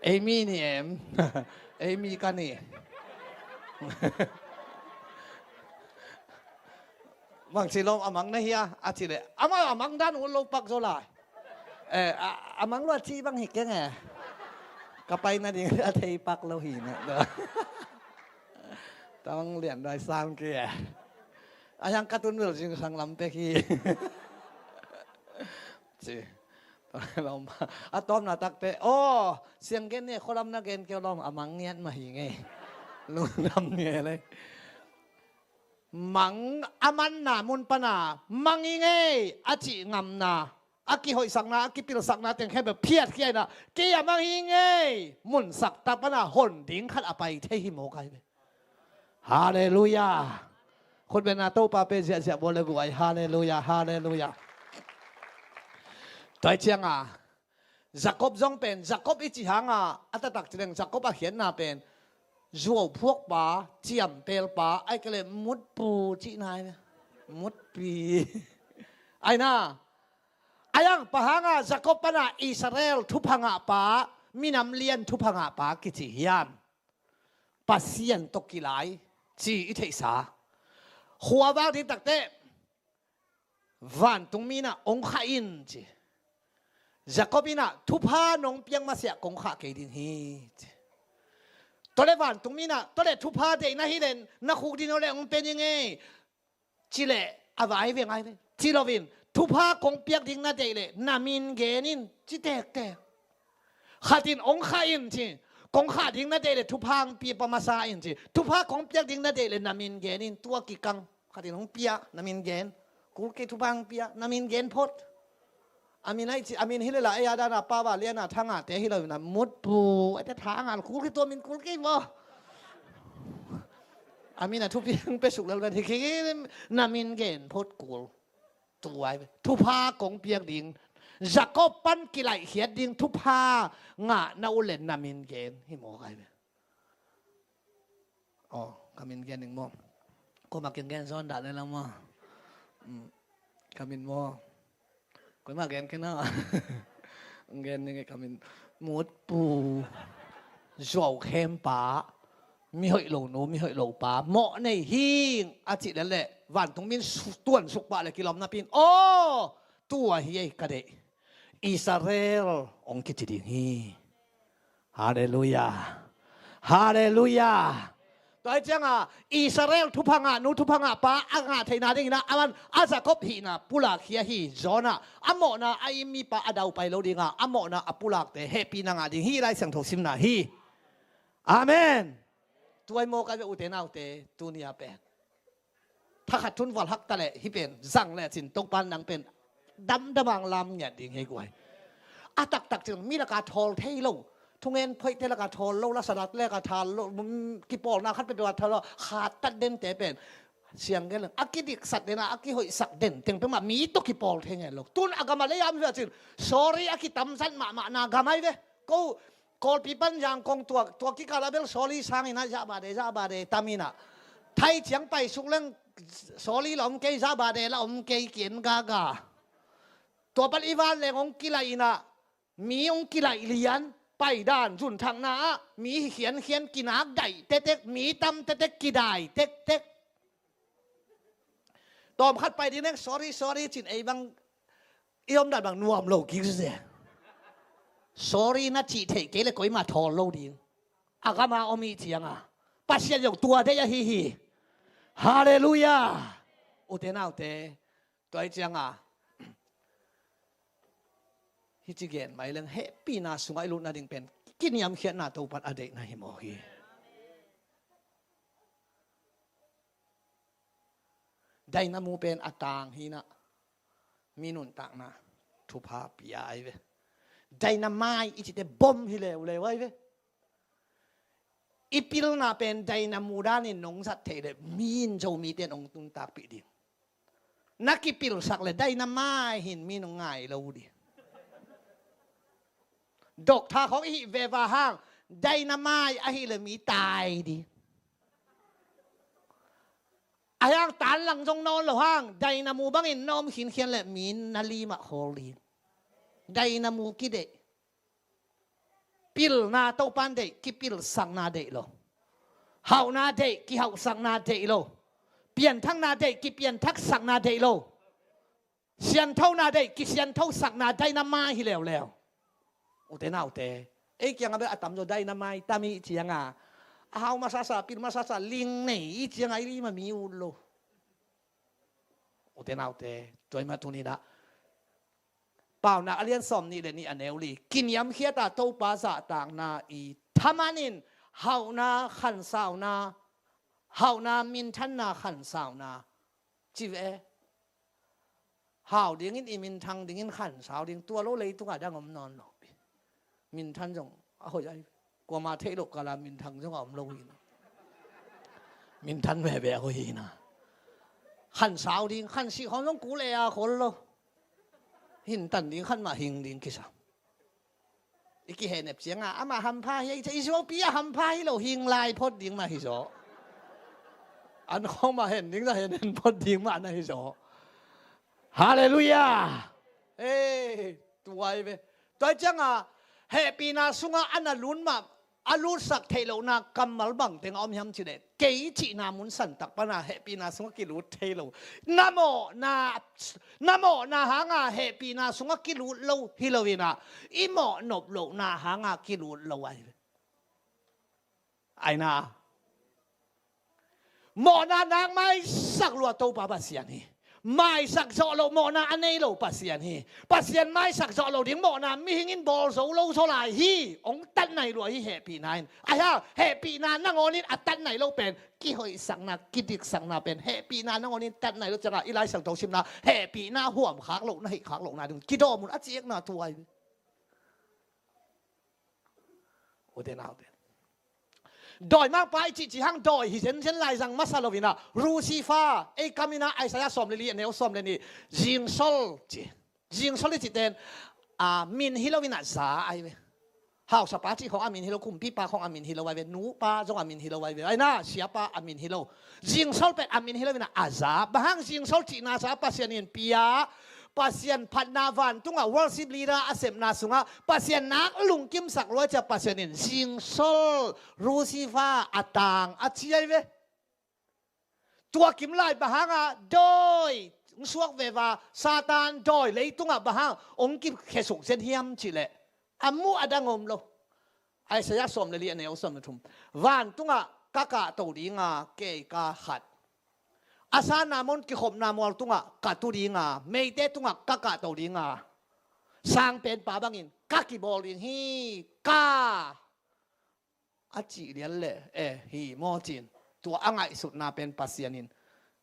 Ei mi ni em? Ei mi ka ni. Bang ci lawm a mang na hia, a ci le. Ama a mang dan un lo pak zo lai. Eh, a, a mang lo a ci bang hi keng e. Ka pai na ding a thei pak lo hi na. Tang lian dai sang ke e. A yang ka tun vel zingsang lam pek hi. Ci. Lawm, a tawpna takte. Aw, siang gen ni khualam na gen keu lawm a mang ngiat mah hi ngei. Lungdam ni le. Mang a manna mun pana mang hi ngei a cih ngamna, a kihoihsakna, a kipilsakna teng khempeuh phiatkhia ina, kei a mang hi ngei, munsak tak pana hon ding khat a pai thei hi mawk ai ve. Halleluiah. Khutbetna Topa pe ziahziah bawl le guai. Halleluiah, halleluiah. Tua hi cianga Jacob zong pen, Jacob i ci hanga a taktak cileng Jacob a khiatna pen zuau phuakpa, ciamtelpa, ai kele mutpu cihna ai ve. Mutpi. Aina, a yang pa hanga Jacob pana Israel thupha ngahpa, minam lian thupha ngahpa kici hiam? Pasian tawh kilai ci i theihsa. Khua vak ding takte vantung mi inah ong khah in ci. Jacob inah thupha nong piak masiah kong khah kei ding hi ci. Tole vantung mi inah tole thupha deihna hi len na khuk ding ole ong pe ding ei. Ci leh a vai ve ngai ve. Ci loin thupha kong piak ding na deih leh na min gen in ci tektek. Khat in ong khah in ci. Kong khah ding na deih leh thupha ang pi pa masa in ci. Thupha kong piak ding na deih leh na min gen in tua kikang. Khat in ong pia na min gen. Kul kei thupha ang pia na min gen phot. A min ai ci, a min hi le la ei a dana pa va liana thanga te hi lo na mutpu ai te thanga kul kei tua min kul kei maw. A min a thupi ang pe suk lel ven hi kei na min gen phot kul. Tuai ve. Thupha kong piak ding. Jacob pan kilaihkhiat ding thupha ngah na ulen na min gen hi mawk ai ve. Aw, ka min gen ding maw. Koma kin gen sawn dah le la maw. Ka min maw. Koima gen kei na. Gen ning e, ka min Mutpu, zuau khempa, mihoih lo nu, mihoih lo pa, mawh nei hing a cih leh leh vantung min su-, tuan suk pah leh kilawm napi in, aw, tua hi ei ka deih, Israel hong kici ding hi. Halleluiah. Halleluiah. Tua hi ciangah Israel thupha ngah nu, thupha ngah pa a ngah theihna dingin ah, aman a Jacob hihna pulak hi ahi. Jonah a mawhna a i mipa a daupai lo dingah, a mawhna a pulakte hehpihna ngah ding hi. Lai Siangtho simna hi. Amen. Tua i mawk a ve, ute naute, tuni a pen thakhat thun valh hak ta leh hih pen zang lecin Topa nang pen damdam ang lam ngiat ding hi guai. A taktak cin mi lakah thawl thei lo, thungen phoihte lakah thawl lo, lasadat lakah thawl lo, mm, kipawlna khat peuhpeuh ah thawl lo, khat tat dente pen siang gen leng a kidiksat den a, a kihoihsak den teng peuhmah mi tawh kipawl thei ngen lo. Tun a gam a lei a om hi a cin, sorry a kitamzat mahmahna gam ahi ve. Ko Kawlpi pan Yangon tua, tua kikal a bel sorry sangin ah zahbade, zahbade tamin ah, Thai ciang paisuk leng sorry la om kei, zahbade la om kei, ki-en gaga. Tua pan i van leng hong kilaih in ah, mi hong kilaih lian, paidan zunthakna ah mi khiankhian, kinak daih tektek, mi tam tektek, kidaih tektek. Tawmkhat pai ding leng sorry, sorry cin ei bang i omdan bang nuam lo kik se. Sorry na cih theih kei leh koimah thawl lo ding. A gam a om i ciangah Pasian zong tua deih ahi hi. Halleluiah. Ute naute, tua hi ciangah hih ci gen mai leng, hehpihna sungah i lut nading pen kiniamkhiatna Topan a deihna hi mawk hi. Dainamu pen a tang hi in ah, mi nuntakna thupha pia ahi ve. Dainamai i cite bom hi leuleu ahi ve. I pilna pen dainamu danin nong zat theih leh mi in Zomite in hong tuntakpih ding. Na kipilsak leh dainamai hi in mi in hong ngai lo ding. Doctor khawng i hih veva hang dainamai ahih leh mi tai ding. Ahi hang tanlang zong na om lo hang dainamu bangin na om khinkhian leh mi in na lim ah khawl ding. Dainamu kideih. Pilna Topan deih, kipilsakna deih lo. Hauhna deih, kihauhsakna deih lo. Pianthakna deih, kipianthaksakna deih lo. Sianthona deih, kisianthosakna, dainamai hi leuleu. Ute naute, ei kiangah bel a tamzaw dainamai tam i ciangah, a hau masasa, pil masasa, ling nei i ciangah i lim ah mi ut lo. Ute naute, tua i mah tuni in ah Paunak a lian sawmnih le nih a neu li. Kiniamkhiat a Topa zahtakna i thaman in hauhna khansauna, hauhna minthanna khansauna ci ve. Hau dingin i minthang dingin khansau ding, tua lo leitungah dang om nawn lo. Minthan zong a hoih ahi. Kuama theih loh kala minthang zong a om lo hi na. Minthan veve a hoih hi na. Khansau ding, khansih khawng zong kul e a khol lo. Hintan ding khan mah hing ding kisam. I kihehnep ciangah amah hampha hi a, i zuaupi a hampha hi lo, hing lai phot ding mah hi zaw. An khawng mah hen ding zah hen hen phot ding mah na hi zaw. Halleluiah. Ei, tua hi ve. Tua hi ciangah hehpihna sungah a na lut mah, a lutsak theih lohna kammal bang teng a om hiam cih leh, kei cihna mun santak pana hehpihna sungah kilut thei lo. Na mawhna, na mawhna hanga hehpihna sungah kilut lo hi lo in ah, i mawhnop lohna hanga kilut lo ahi ve. Aina. Mawhna nak maisak lua Topa Pasian hi. Maisak zawh loh mawhna a nei lo Pasian hi. Pasian maisak zawh lo ding mawhna mihing in bawl zo lo zaw lai hi. Hong tat nai lua hi hehpihna in. Ahi hang hehpihna nangawn in a tat nai lo pen kihoihsakna, kidiksakna pen hehpihna nangawn in tat nai lo ciangah i Lai Siangtho simna hehpihna huam khak loh, na hih khak lohna ding kidawm un a ci ekna thu ahi. Ute naute. Dawimangpa i cihcih hang dawi hi zenzen lai zang masa lo in ah, Lucifer, ei kam in ah Isaiah sawm le li a neu sawm le nih, zingsol ci. Zingsol i cihte in, a, min hi lo in ah za ahi ve. Hausapa cih khawng a min hi lo, kumpipa khawng a min hi lo ahi ve, nupa zong a min hi lo ahi ve. Aina, siapa a min hi lo. Zingsol pen a min hi lo in ah a za. Bang hang zingsol cihna za Pasian in pia, Pasian phatna vantungah worship leader a sepna sungah Pasian nak lungkimsak lua ciah Pasian in zingsol Lucifer a tang a ci ahi ve. Tua kim lai bang hanga dawi hong suak veva Satan dawi leitungah bang hang hong kikhesuk zen hiam cihleh a muh a dang om lo. Isaiah sawm le li a neu sawm le thum. Vantungah ka kahto dinga kei ka khat. A sanna mun kikhopna mual tungah ka tu dinga, meite tungah ka kahto dinga, sangpenpa bangin ka kibawl ding hi, ka a cih lian le e hi maw cin. Tua a ngaihsutna pen Pasian in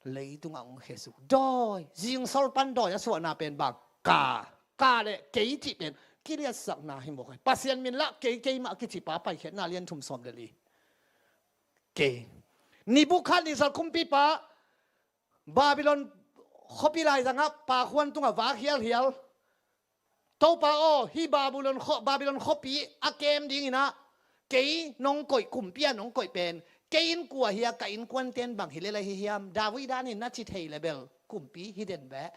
leitungah hong khesuk dawi, zingsol pan dawi a suahna pen bang, ka, ka le kei cih pen kiliatsakna hi maw kai. Pasian min lah kei, keimah a kici pa, Paikhiatna lian thum sawm le li. Kei. Nebukhadnezzar kumpipa Babylon khuapi laizangah pakhuan tungah vak hialhial. Topa aw, hih Babylon khua-, Babylon khuapi a kem dinginah kei nong koih, kumpi a nong koih pen kei in kua hi a, ka innkuanten bang hi lel ahi hiam? David danin na ci thei le bel kumpi hi den beh.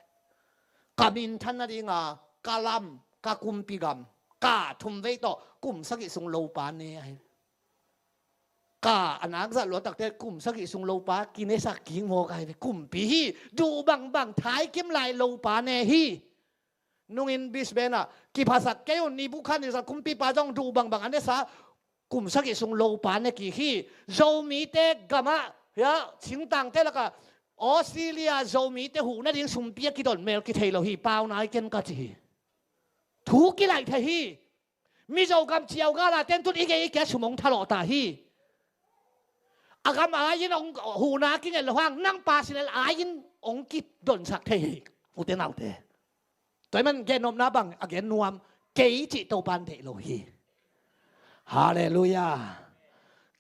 Ka minthan nadinga ka lam, ka kumpi gam, ka thumvei tawh kum sagih sung lopa ne ahi. Ka a nak zat lua takte kum sagih sung lopa kinesak kik mawk ahi ve. Kumpi hi, duh bangbang thaikim lai lopa ne hi. Nungin Brisbane ah kiphasak kei un, Nebukhadnezzar kumpipa zong duh bangbang a nesa kum sagih sung lopa ne kik hi. Zomite gamah hia, singtangte lakah Australia Zomite huh nading sumpi a kidon mel kithei lo hi, pau nai ken ka ci hi. Thu kilaih thei hi. Mizo gam ciau gala ten tun i gei i kia sum hong thalawh ta hi. A gam ai-in hong huhna kinget lo hang nang pa silel ai-in hong kidonsak thei hi. Ute naute, tua hi man gennopna bang a gen nuam, kei cih Topan deih lo hi. Halleluiah.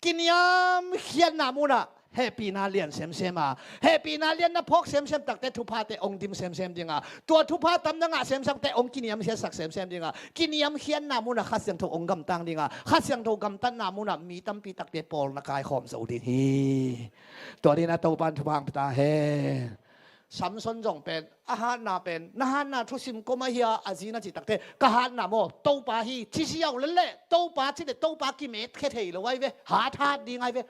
Kiniamkhiatna munah hehpihna lian semsem a, hehpihna lian na phawk semsem takte thuphate hong dim semsem dinga, tua thupha tam na ngah semsem takte hong kiniamkhiatsak semsem dinga, kiniamkhiatna munah Kha Siangtho hong gamtang dinga, Kha Siangtho gamtatna munah mi tampi takte pawl na kaikhawm zo ding hi. Tua dinah Topan thupha hong pia ta hen. Samson zong pen a hatna pen, na hatna thusim kua mah hia a zi na cih takte, ka hatna maw Topa hi ci ziau lel leh, Topa cih leh Topa kimetkhia thei lo ahi ve, hat hat ding ahi ve.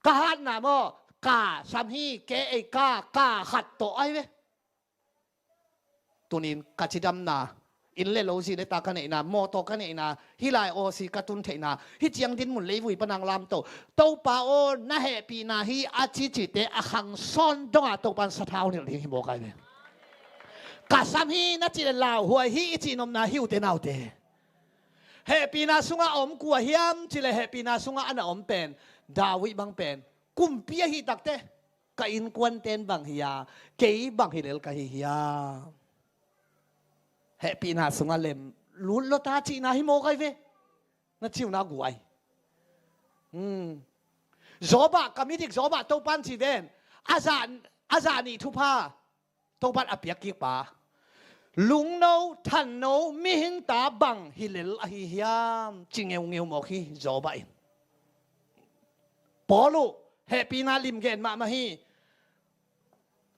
Ka hatna maw ka sam hi, ke ei ka, ka khat tawh ahi ve. Tunin ka cidamna, inn le lo, zi le ta ka neihna, mawtaw ka neihna, hih lai awsi ka tun theihna, hih ciang dinmun leivui panang lamto, Topa aw na hehpihna hi a cicite a khang sawn dongah Topan sathau nilh ding hi mawk ahi ve. Ka sam hi na cih le lauhuai hi i cih nopna hi ute naute. Hehpihna sungah a om kua hiam cih le hehpihna sungah a na om pen David bang pen kumpi ahi takte, ka innkuanten bang hi a, kei bang hi lel ka hi hiam? Hehpihna sungah lem lut lawta cihna hi mawk ahi ve. Na ciuna guai. Hmm. Job ah, ka midik Job ah Topan ci ven. A zah, a zah nih thupha Topan a piak kik pa. Lungno, thanno, mihing ta bang hi lel ahi hiam? Ci ngeungeu mawk hi Job ah in. Paul uh hehpihna lim gen mahmah hi.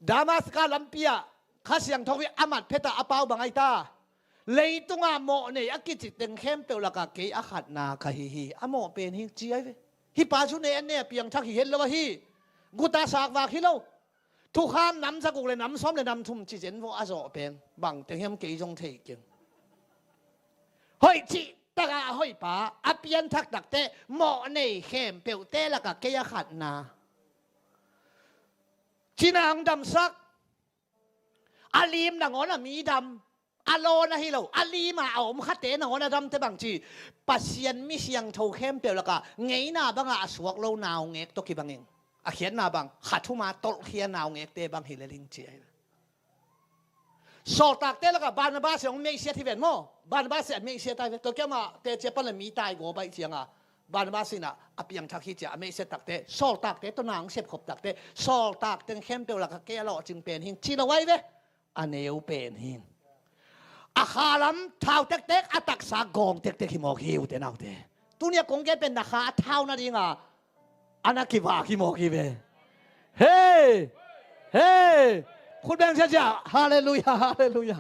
Damaska lampi ah Kha Siangtho hi a mat phet ah a pau bang ahi ta. Leitungah mawh nei a kici teng khempeuh lakah kei a khatna ka hi hi. A mawh pen hi ci ahi ve. Hih pa zu ne an ne a piangthak hi het lo ahi. Guta sakvak hi lo. Thukham nam zaguk le nam sawm le nam thum ci zen vawh a zawh pen bang teng hiam kei zong thei keng. Hoih cih takah a hoih pa a pianthak takte mawh nei khempeuhte lakah kei a khatna. Cina ang damsak. A lim nangawn a mi dam. A lawn ahi lo, a lim a a om khate nangawn a damte bang ci. Pasian mi siangtho khempeuh lakah ngeina bangah a suak lo naungek tawh kibangin a khiatna bang kha thuma tolhkhia naungekte bang hi lel ing ci ahi. Sawltakte lakah Barnabas in hong meihsiat hi ven maw? Barnabas in a meihsiat ahi ve. Tua kiamah teci a pan le mi tai gua baih cianga Barnabas in a piangthak hi cia a meihsiat takte, sawltakte tawh na hong sepkhop takte, sawltak teng khempeuh lakah kei a lawhcing pen hing ci lo ahi ve. A neu pen hing. A khalam thau tektek, a taksa gawng tektek hi mawk hi ute naute. Tunia kong gen pen na kha a thau nadinga a na kivak hi mawk hi ve. Hei! Hei! Khut beng sia sia. Halleluia, halleluia.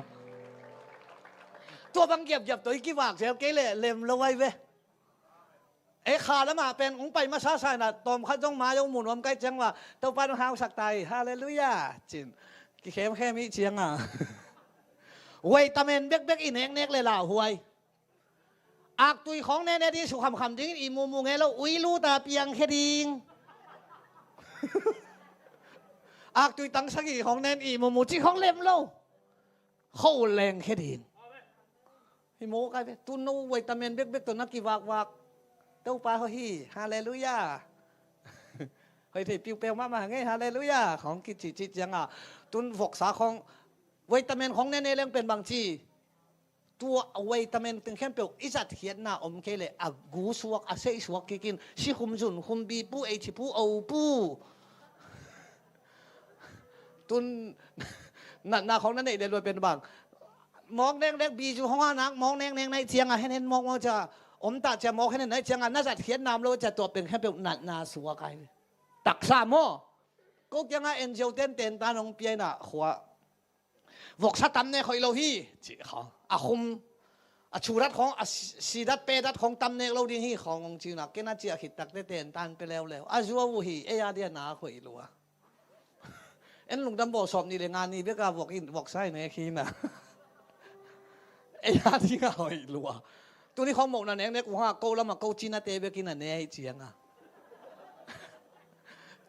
Tua bang giapgiap tawh i kivak zel kei leh lem lo ai ve. Ei kha lamah pen ung pai masa sa inah tawm khat zong mai-o mu nuam kai ciang uh a, Topa nong hausak ta hi. Halleluia. Cin kikhemkhem ih cianga vitamin bekbek i neknek le lauhuai. Aktui khawng nene ding, sukhamkham ding, i mumu nge lo, ui luta piangkhia ding. Aktui tang sagih khawng nen i mumu cih khawng lem lo. Kho lengkhia ding. Hi maw kai ve, tu no vitamin bekbek tawh na kivakvak. Topa hawh hi. Halleluia. Hoi thei piupeu mahmah ngei. Halleluia. Khawng kicicih cianga tun voksa khawng vitamin khawng nene leng pen bangci, tua vitamin teng khempeuh i zatkhiatna om kei leh a gu suak, a seih suak kikin, sikhum, zunkhum, bipu, eichipu, opu. Tun natna khawng na neih leh luai pen bang, mawk neknek, bizu hong a nak mawk neknek naih cianga henhen mawkmawk cia om tah cia, mawk henhen naih cianga na zatkhiatna om lo cia, tua pen khempeuh natna suak ai. Taksa maw? Ko kianga N G O ten tentan hong pia inah khua voksa tam nek hoih lo hi, cih khawng. A khum, a chudat khawng, a si-, sidat pedat khawng tam nek lo ding hi khawng hong ci uh na, ken a ciah khit takte tentan pia leuleu. A zuau uh hi, ei a dia na hoih lua. En lungdam bawl sawm nih le nga ni beka vok in, voksa in nek hi na. Ei a dinga hoih lua. Tuni khawng mawhna neknek uh hanga ko lama ko cinate bekin a ne hi cianga.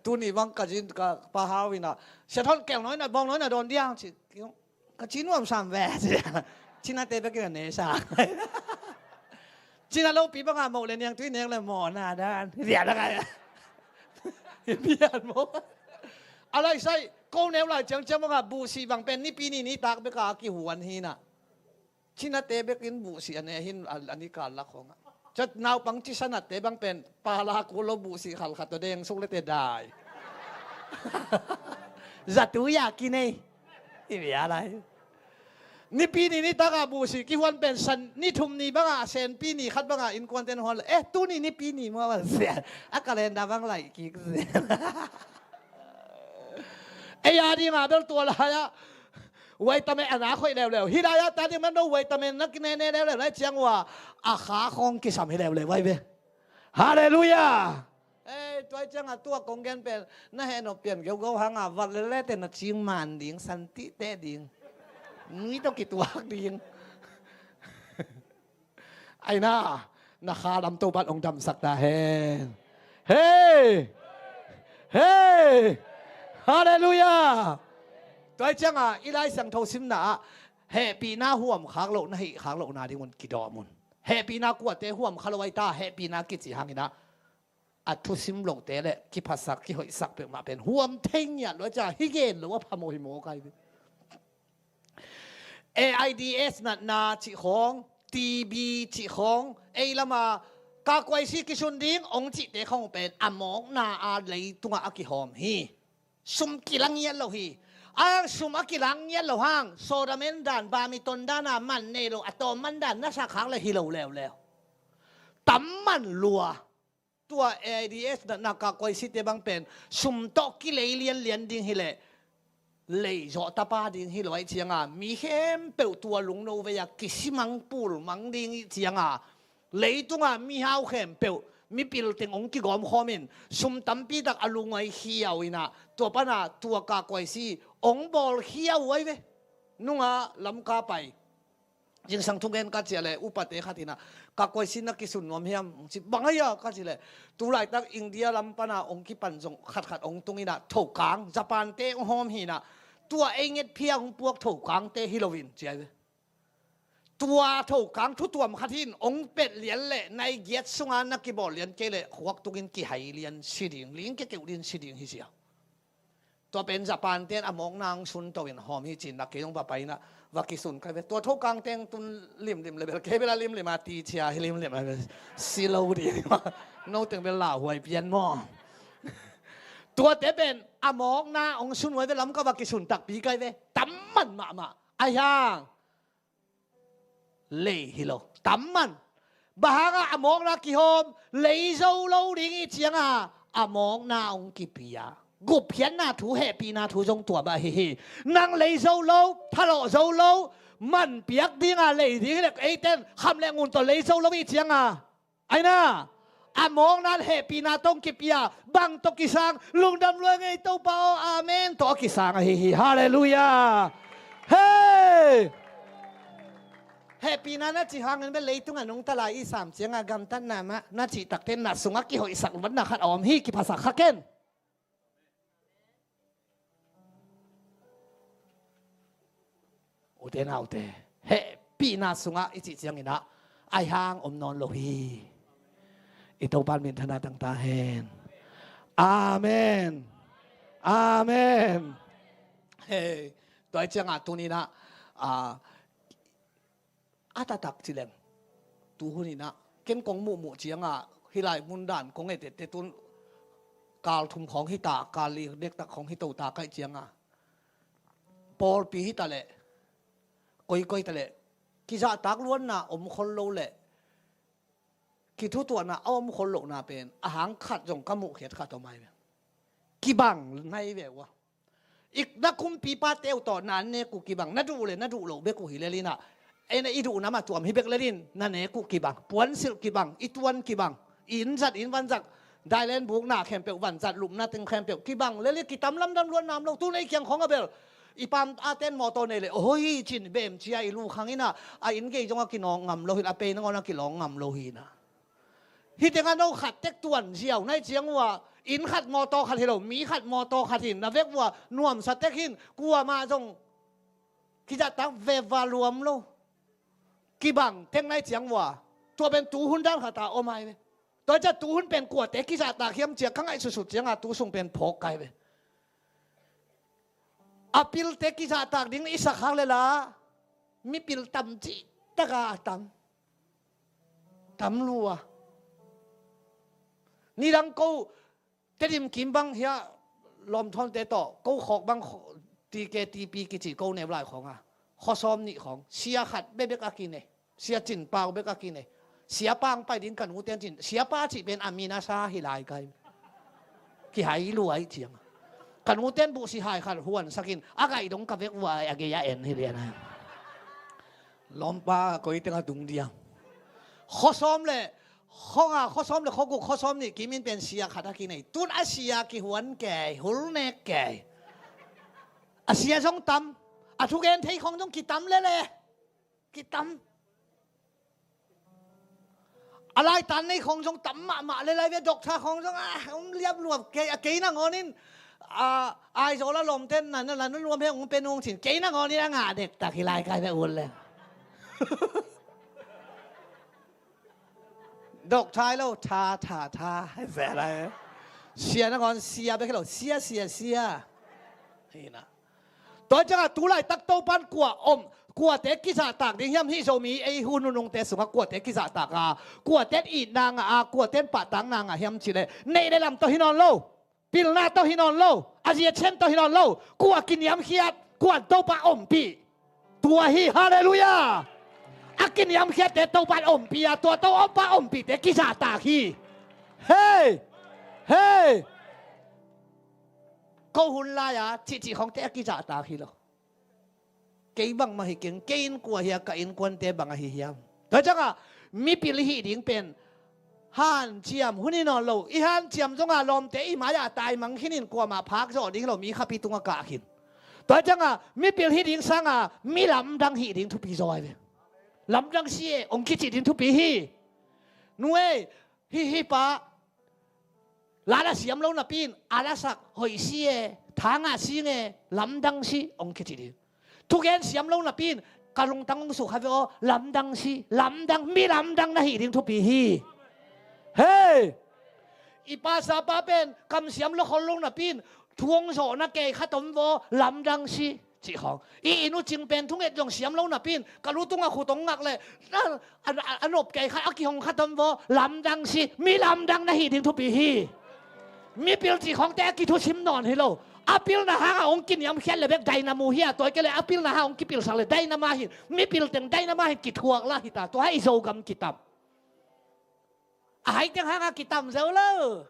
Tuni bang ka cin ka pa hau ina, sia thawn kel nawi na bawng nawi na dawn diang ci. Ka ci nuam sam ve. Cinate bekin a ne sa. Cina lopi banga moh le niang tui neng le mawhna dan. Bia da kai. Bian maw? A lai sai ko neu lai ciangciang banga buhsih bang pen nipi ni nitak beka a kihuan hina. Cinate bekin buhsih a ne hin a, a ni kal lak khawngah. Cia naupang cisanate bang pen pala kul lo buhsih khalkhat tawh deng suk lete dai. Zatui a kinei. I bia lai. Nipi ni nitakah buhsih kihuan pen san ni thum ni bangah, senpi ni khat bangah innkuanten huan le, eh, tuni nipi ni maw a zia. A calendar bang laih kik zia. Ei a dinga bel tua lai-ah vitamin a nak hoih leuleu. Hih lai-ah ta ding man do vitamin na kinene leuleu lai ciang uh a, a kha khawng kisam hi leuleu vai ve. Halleluia. Ei, tuai cianga tua kong gen pen na heh nop pian geugau hanga vat lelete na cing man ding, santihte ding, nui tawh kituak ding. Aina, na kha lam Topan hong damsak ta hen. Hei! Hei! Halleluia. Tuai cianga i Lai Siangtho simna ah hehpihna huam khak loh, na hih khak lohna dingun kidawm un. Hehpihna kuate huam kha lo ai ta, hehpihna kici hangina a thusim lote le kiphasak kihoihsak peuhmah pen huam thei ngiat lo a, cia hi gen lo a phamawh hi maw kai. AIDS natna cih khawng, T B cih khawng, ei lama kakuaisi kisun ding ong cihte khawng pen a mawkna a leitungah a kihawm hi. Sum kilang ngiat lo hi. A sum a kilang ngiat lo hang, sodamen dan, bamiton dana man nei lo, a tawm man dan na sak hang le hi lo leuleu. Tam man lua. Tua AIDS natna kakuaisite bang pen sum tawh kilei lianlian ding hileh leizawh tapa ding hi lo aih cianga mi khempeuh tua lungno vei-a kisimang pulmang ding ih cianga leitunga mihau khempeuh mipil teng ong kigawmkhawmin sum tampitak a lungai khiau inah tua pana tua kakuaisi ong bawl khiau ai ve. Nunga Lamka pai zingsang thungen ka ciah le upate khat inah kakuaisi na kisun nuam hiam? Ci bang aia ka ci le tulaitak India lam pana ong kipan zong khatkhat ong tung inah thokang Japan-te ong hawm hi inah tua ei ngetphia ong puak thokangte hi loin ci ai ve. Tua thokang thutuam khat hin ong pet lian le nai giat sunga na kibawl lian kei le khuak tungin kihai lian si ding, ling kekeuh din si ding hi sia. Tua pen Japan ten a mawkna ong sun to in hawm hi cin nak kei ong va pai inah va kisun kai ve. Tua thokang teng tun limlim le bel kei bela limlim a ti cia hi limlim a bel si lo ding. Noteng bel lauhuai pian maw? Tuate pen a mawkna ong sun huai ve lam ka va kisun takpi kai ve. Tam man mahmah. Ai hang lei hi lo. Tam man. Bang hanga a mawkna kihawm lei zo lo ding ih cianga a mawkna ong kipia. Gupkhiatna thu, hehpihna thu zong tua mah ahi hi. Nang lei zo lo, thalawh zo lo, man piak dinga lei ding hileh eiten kham le ngun tawh lei zo lo i cianga, aina, a mawkna hehpihna tawh kipia, bang tawh kisang, lungdam lua ngei Topa aw, amen tawh a kisang ahi hi. Halleluiah. Hei! Hehpihna na cih hangin bel leitung a nungta lai i sam cianga gamtatna mah na cih takte na sungah kihoihsak luatna khat a om hi, kiphasak kha ken. Ute naute, hehpihna sungah i cih cianginah aihang om nawn lo hi. I Topa minthanna tangta hen. Amen. Amen. Hei, tua i ciangah tuninah a a taktak cileng. Tuhuninah ken kong muhmuh ciangah hilai mundan kong etette tun kal thum khawng hita, kal li dektak khawng hito ta kaih ciangah pawlpi hita leh koikoi ta leh kizahtak luanna om khol lo leh kithutuahna a om khol lohna pen a hang khat zong ka muhkhiat khat om ai ve. Kibang nai ve uh a. Na kumpipa teu tawh na nek uh kibang, na duh le na duh loh bek uh hi lelinah, ei na i duh namah tuam hi bek lelin na nek uh kibang, puansilh kibang, i tuan kibang, i inn zat, inn van zat, dailen bukna khempeuh, van zat lupna teng khempeuh kibang leli, kitam lamdam luat nam lo. Tu nei kiang khawng a bel i pam a ten mawtaw nei le, ohoi cin bem cia i lu khang inah a inn gei zong a kinawng ngam lo hi, a pei nangawn a kilawng ngam lo hi inah. Hih tengah no khat tek tuan ziau nai ciang uh a, inn khat mawtaw khat hi lo, mi khat mawtaw khat hin na vek uh a, nuamsa tek hin kuamah zong kizahtak veva luam lo. Kibang tek nai ciang uh a, tua pen tuhun dan khat a om ai ve. Tua ciah tuhun pen kuate kizahtak hiam cia ka ngaihsutsut cianga tu sung pen phawk kai ve. A pilte kizahtak ding i sak hak lela mipil tam cihtaka a tam. Tam lua. Nidang ko Tedim kim bang hia lawmthawnte tawh ko khawk bang TKTP kici ko neu lai khawnga khuasawm nih khawng sia khat bekbek a kinei. Sia Cin Pau bek a kinei. Siapa ang pai ding ka nute an cin, siapa cih pen a min a sa hi lai kai. Kihai luai ciang. Ka nute an buhsi hai khat huansakin a gaih dong ka vek uh a, a gei a en hi lian a. Lawmpa koi teng a tung diam. Khuasawm le khuanga, khuasawm le khuaguk, khuasawm nih kimin pen sia khat a kinei. Tun a sia kihuan kei, hul nek kei. A sia zong tam. A thugen thei khawng zong kitam lele. Kitam. A laitan nei khawng zong tam mahmah le lai ve, doctor khawng zong a um liap luap kei, a kei nangawnin a Aizawl a lawmte na na la nuam he ung pe nung cin, kei nangawnin a ngah dektak hi lai kai ve ut le. Doctor hi lo, tha tha tha hi ve lai. Sia nangawn sia bek hi lo, sia sia sia. Hi na. Tua ciangah tu laitak Topan kua om, kuate kizahtak ding hiam? Hih Zomi ei hun nunungte sungah kuate kizahtak a, kuate itna ngah a, kuate pahtakna ngah hiam cileh neih le lam tawh hi nawn lo, pilna tawh hi nawn lo, a ziacian tawh hi nawn lo, kua kiniamkhiat, kua Topa ompih. Tua hi, halleluiah. A kiniamkhiatte Topa ompih a, tua Topa ompihte kizahtak hi. Hei, hei. Ko hun lai-a cihcih khawngte a kizahtak hi lo. Kei bangmah hi keng, kei innkuan hi a, ka innkuante bang ahi hiam? Tua ciangah mipil i hih ding pen hanciam hun hi nawn lo. I hanciam zonga lawmte i mai-ah taimang khinin kuamah phak zawh ding lo, mi khapi tungah kah khin. Tua ciangah mipil hih ding sanga mi lamdang hih ding thupi zaw ai ve. Lamdang si e hong kicih ding thupi hi. Nu ei, hih hih pa la la siam lo napi-in a lasak hoih si e, tha ngah si nge, lamdang si hong kicih ding. Thugen siam lo napi-in ka lungtang hong suk kha ve aw, lamdang si, lamdang, mi lamdang na hih ding thupi hi. Hei! I pastor pa pen kam siam lo khol lo napi-in thu hong zawhna kei khat om vaw, lamdang si. Cih khawng. I inn uh cing pen thunget zong siam lo napi-in ka lu tungah khut hong ngak le a, a, a, a nop kei khat a kihong khat om vaw, lamdang si, mi lamdang na hih ding thupi hi. Mipil cih khawngte a kithusim nawn hi lo. A pilna hangah hong kiniamkhiat le bek dynamo hi a, tua i kei le a pilna hangah hong kipilsak le dynamo hi. Mipil teng dynamo hi, kithuak lah hi ta, tua hi Zogam kitam. A hai teng hangah kitam zo lo.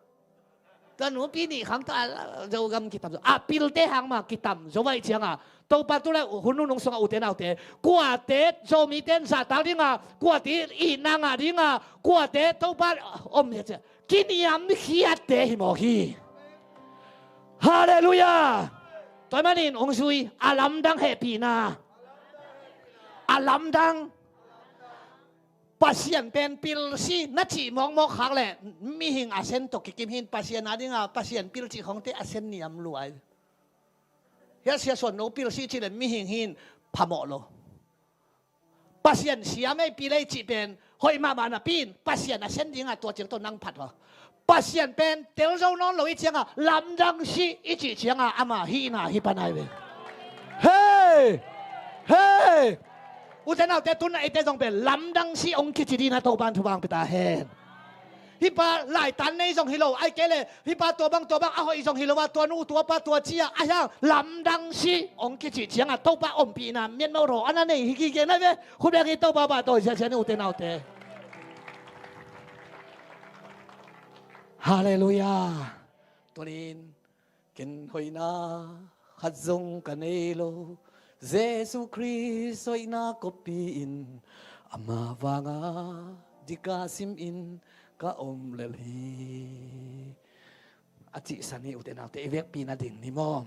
Tanu pi nih khang tawh a Zogam kitam zo. A pilte hang mah kitam zo vai cianga Topa tu le hun nunung sungah ute naute, kuate Zomite in zahtak dinga, kuate itna ngah dinga, kuate Topa om hi a ciah kiniamkhiatte hi mawk hi. Halleluiah. Tua ahih manin hong zui, a lamdang hehpihna. A lamdang. Pasian pen pilsi na cih mawkmawk khak leh mihing a sen tawh kikim hin. Pasian a dinga Pasian pil cih khawngte a sen niam luai. Hia sia suan no pilsi cih leh mihing hin phamawh lo. Pasian siam ei pil ei cih pen hoih mahmah napi in Pasian a sen dinga tua ciang tawh nang phat haw. Pasian pen tel zo nawn lo i cianga lamdang si i cih cianga ama hihna hi panai ve. Hei! Hei! Ute naute, tuna eite zong pen lamdang si hong kici dina Topan thupha hong pia ta hen. Hih pa laitan nei zong hi lo, ai kei le hih pa tua bang tua bang a hoih zong hi lo a, tua nu tua pa tua cia a hiang lamdang si hong kici cianga Topa ompihna mianmo raw a na nei hi kikei na ve. Khut beng hi, Topa pahtawi siasia ni ute naute. Halleluiah. Tunin ken hoihna khat zong ka nei lo, Jesu Khrist hoihna kopi in ama vanga dika simin ka om lel hi. A cihsan hi ute naute, i vekpi nading ni maw?